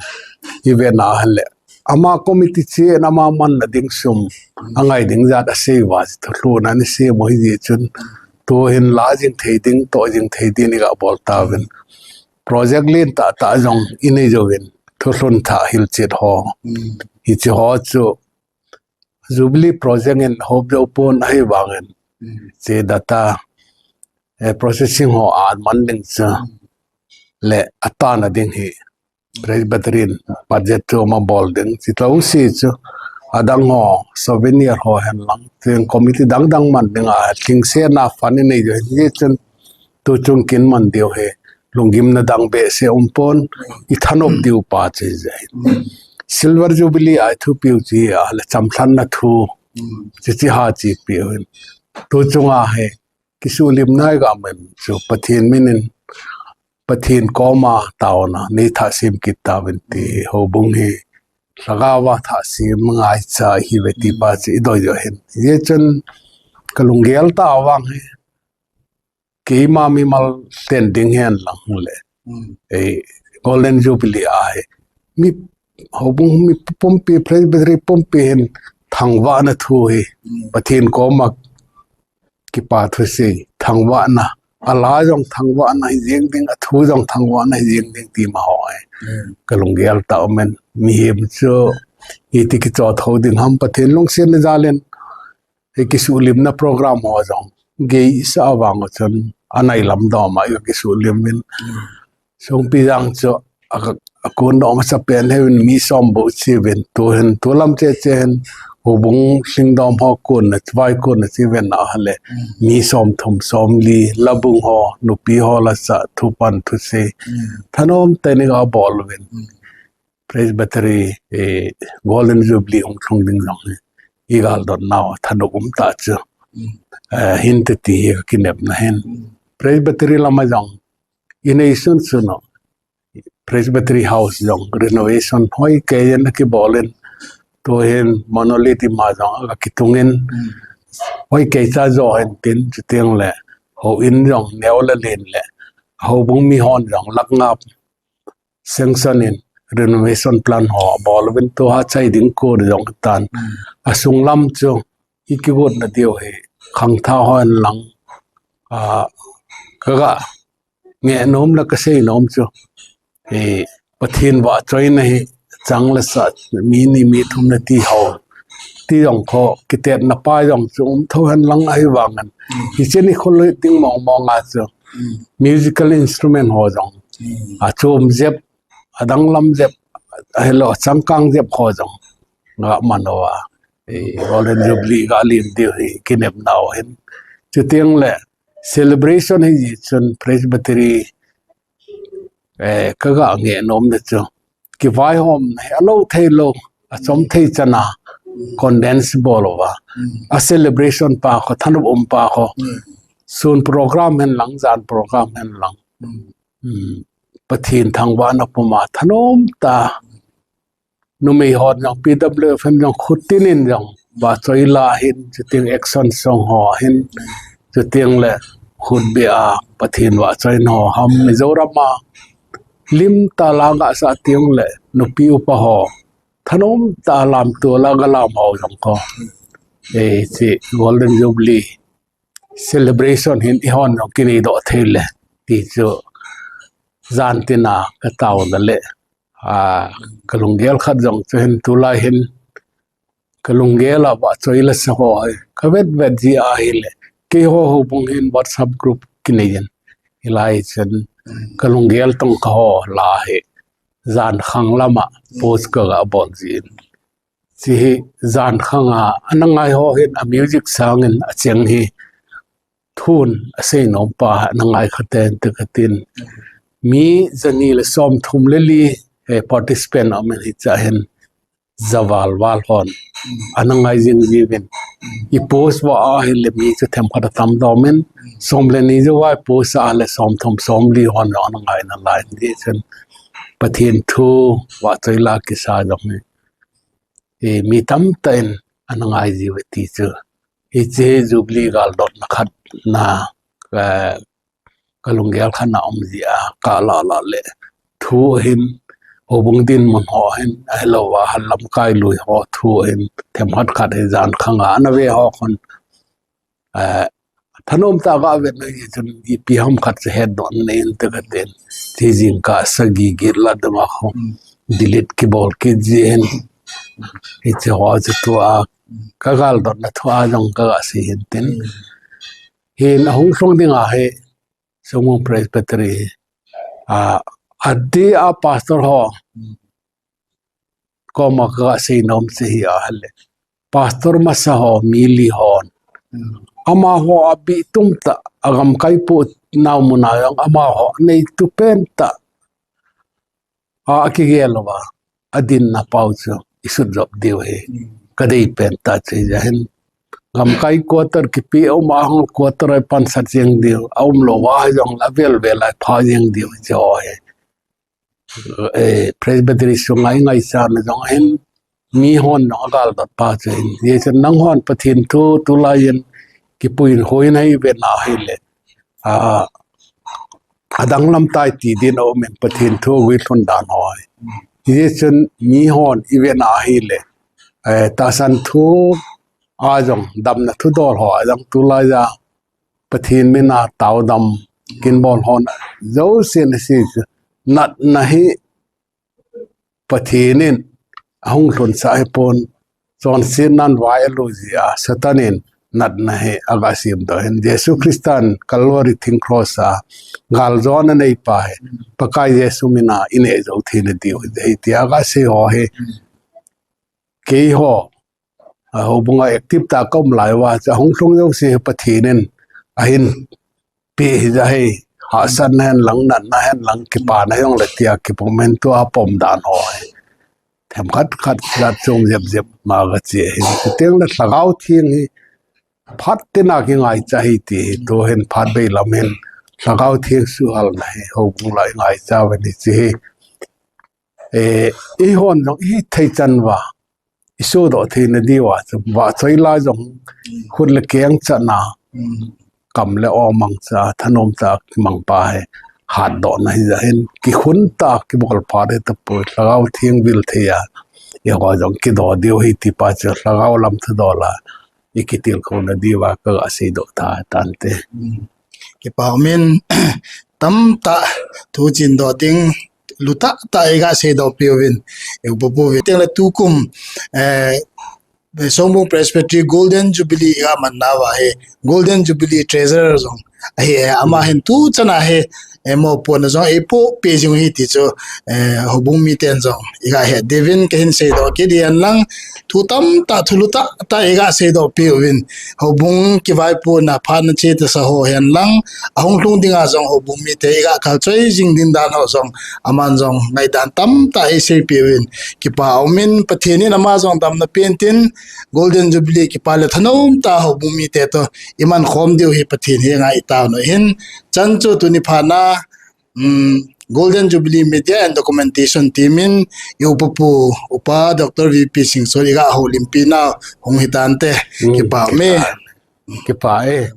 i vet na ahile ama committee cheh in ama manna ding sum angai ding jat asei uva thulhuhna ana sem u hichun tuhin la jing thei ding, toh jing thei ding i ga bol tauvin. Project lentah tah jong i nei jouvin, thulhun thah hilchet ho. Hiche ho chu Jubilee project in hop jou pon ahivangin, hiche data, eh, processing ho a man ding chu le atana ding hi Presbytery in budget chu ama bol ding, hiche jouse chu adang ho, souvenir ho hen lang, tin committee dang dang man ding a, lhingsetna fund i nei ding, hichun tuchung kin man diu hi lunggimna dang behseh um pon, i thanop diu pa chu hi jeh hin. Silver Jubilee a i thupiu chu hi ahile chamlhatna thu, hiche hi ha chepiu hin. Tuchunga hi kisuhlimna i ga man chu Pathen min in, Pathen koma taona nei thah sem kit tauvin ti, houbung hi lhagao va thah sem ngaicha ihiuve ti pa chu i doi u hin. Hichun ka lunggel tah a vang hi keima mimal ten ding hen lang le, eh, Golden Jubilee a hi mi, houbung mi pumpi, Presbytery pumpi hin thangvahna thu hi Pathen koma kipa thusei, thangvahna, ala jong thangvahna hi jeng ding, athu jong thangvahna hi jeng ding ti ma ho ahi. Ka lunggel tah a um in, mihem chu iti kichotho ding ham, Pathen lungsetna jal in, hi kisuhlimna program ho jong geisah vang chun anai lam dom a i kisuhlim in. Songpijang chu a, akon dom a sa pen hevin mi som bou cheuvin, tuhin tulam cheche hin houbung lhingdom ho konna, vai konna cheuvin ahile mi som thum som li, labung ho, nupi ho lasa, thupan thusei thanom tah in i ga bol uvin. Presbytery, eh, Golden Jubilee hung lhung ding jong hi i galdot nau thanop um tah chu, eh, hinte ti hi ka kinepna hin. Presbytery lama jong i nei sun sun u Presbytery House jong renovation hoi keiyin akibol in, tuhin monolith ima jong aga kitungin, hoi keicha jo hen tin, chuteng le houin jong neo le len le, houbung mihon jong lakh nga sanction in renovation plan ho bol uvin, tua chai ding ko jong tan. Asung lam chu i kigotna diu hi khangthah ho hen lang, a, kaga ngeh nom le kasei nom chu, e, Pathen vahchoina hi chang le sah, mi ni mi thum na ti ho, ti jong kho, kitetna pa jong chu um tho hen lang, ahivangin hiche ni kho le ding mong mong a chu musical instrument ho jong, achom jep, adanglam jep, ahilou changkang jep ho jong ga man uva, e, Golden Jubilee ga lim diu hi kinepna u hin. Chuteng le celebration hi chun Presbytery, eh, kaga ngeh nom na chu, kivaihom na hi alou thei lou, achom thei chana condense bol uva, a celebration pa kho, thanop um pa kho, sun program hen lang, jan program hen lang, Pathen thangvahna puma thanom ta, numei hon jong, P W F in jong, khutin in jong, vahchoi la hin, chuteng action song ho hin, chuteng le khutbeh a Pathen vahchoina ho ham, Mizoram a lim tah la gasah teng le nupi upa ho thanom tah lamto la galam ho jong kho, e, hiche Golden Jubilee celebration hin eihon jong kinei doh thei le ti chu jan tina kataona le, a, kalunggel khat jong chu hin, tulai hin kalunggel a vahchoi la sa ho hi kavet vet ji ahile, keiho houbung hin WhatsApp group kinei in, hilai chun kalunggel tong kaho la hi jan khang lama post kaga bol jin, hiche hi jan khang a ana ngai ho hin a music sangin acheng hi thun asei nom pa ana ngai kha ten te katin, mi jani le somthum le li, eh, participant aum in, hiche a hin javal val hon ana ngai jing jiuvin, i post uva ahile mi chu themkhat atam domin, som le ni jouva i post a le somthum somli hon jong ana ngai nalai in, hichun Pathen thu vahchoi la kisa jong hi, e, mi tamtah in ana ngai jiuve ti chu, hiche Jubilee galdotna khat na, eh, kalunggel khat na um jia kala la le thu hin, houbung dinmun ho hin, ahilouva lamkai lui ho thu hin, themkhat khat hi jan khang a ana ve ho khun, eh, thanom tah a ga vet na hichun ipi ham khat chu hetdoh nei inte katin, hiche jingkah sagi get la dama kho delete kibol kit ji hin, hiche ho chu tua kagaldotna thu a jong kaga sei hin tin, hin ahung lhung dinga hi Songmung Presbytery hi, a, adeh a pastor ho koma kaga sei nom chu hi ahile, pastor masa ho mi li hon, amaho abih tum tah, agamkai pu nau mun a jong amaho anei tu pen tah, a, akigel uva adinna pau chu isut jop diu hi kadei pen tah chu hijeh hin, gamkai quarter kipe aum a hung quarter a ipansat jeng diu, aumlou a hijongle avel vel a ipha jeng diu hiche ho hi, eh, Presbytery sunga ingaichatna jong ahin, mihon jong agaldot pa chu ahin, hichun nanghon Pathen thu tulai in kipuiyin hoiyin ivet na ahile, a, adanglam tai ti din aumin, Pathen thu guilhun dan ho hi, hichun mihon ivet na ahile, eh, tahsan thu a jong, damna thudol ho a jong tulai a Pathen mina taodam kinbol hon jousen asei chu, natna hi Pathen in ahung lhunsah hipon, chonsetnan vai alu jia Satan in natna hi aga semdoh in, Jesu Christan Calvary thing cross a galjona neipa hi Pakai Jesu mina ineh jou theina diu ahi tia aga sei ho hi, keiho, a, houbunga active tah a kaum lai uva chu ahung lhung jouse hi Pathen in ahin pe hijeh hi, hahsatna hen lang, natna hen lang, kipana jongle tia kipum in, tua pom dan ho hi themkhat khat jat chom jep jep ma kache hi. Chuteng le Lhagao Theng hi phat tina kingaicha hi ti hi, tuhin phat bei lam hin Lhagao Theng suhhalna hi houbung lah ingaicha uve hiche hi. Eh, eihon jong ihithei chan uva, isodoh theina diuva chu vahchoi lai jong khut le keng chana kam le o mangcha, thanom cha kimangpa hi hatdohna hija hin, kikhun ta kibol phat hi tapoi, Lhagao Theng vil thei a, eiho jong kido diu hi tipa chu Lhagao lam thudola ikitilkhouna diuva kaga seidoh tha tante. Kipa umin, tamtah thu chindoh ding, lutah tah iga seidoh peuvin, eu popo ve. Tengle tukum, eh, Songbung Presbytery Golden Jubilee iga manna uva hi, Golden Jubilee Treasurer jong ahi, eh, ama hin tuchana hi, eh, mopohna jong eipoh peh jing u hi ti chu, eh, houbung miten jong iga het diuvin kahin seidoh kit in lang, thu tamtah, thu lutah tah iga seidoh peuvin, houbung kivaipohna phatna chetasa ho hen lang, ahung lhung dinga jong houbung mite iga kalchoi jing ding dan ho jong, aman jong ngaidan tamtah eisei peuvin, kipa umin, Pathen in ama jong damna pen tin, Golden Jubilee kipa le thanom tah houbung mite toh iman khom diu hi Pathen henga itao u ahin, chan chu tuni phatna, um, Golden Jubilee Media and Documentation Team in, eu popo, Upa Doctor V P Singson iga houlimpi nau hung hitante, kipa ume. Kipa e.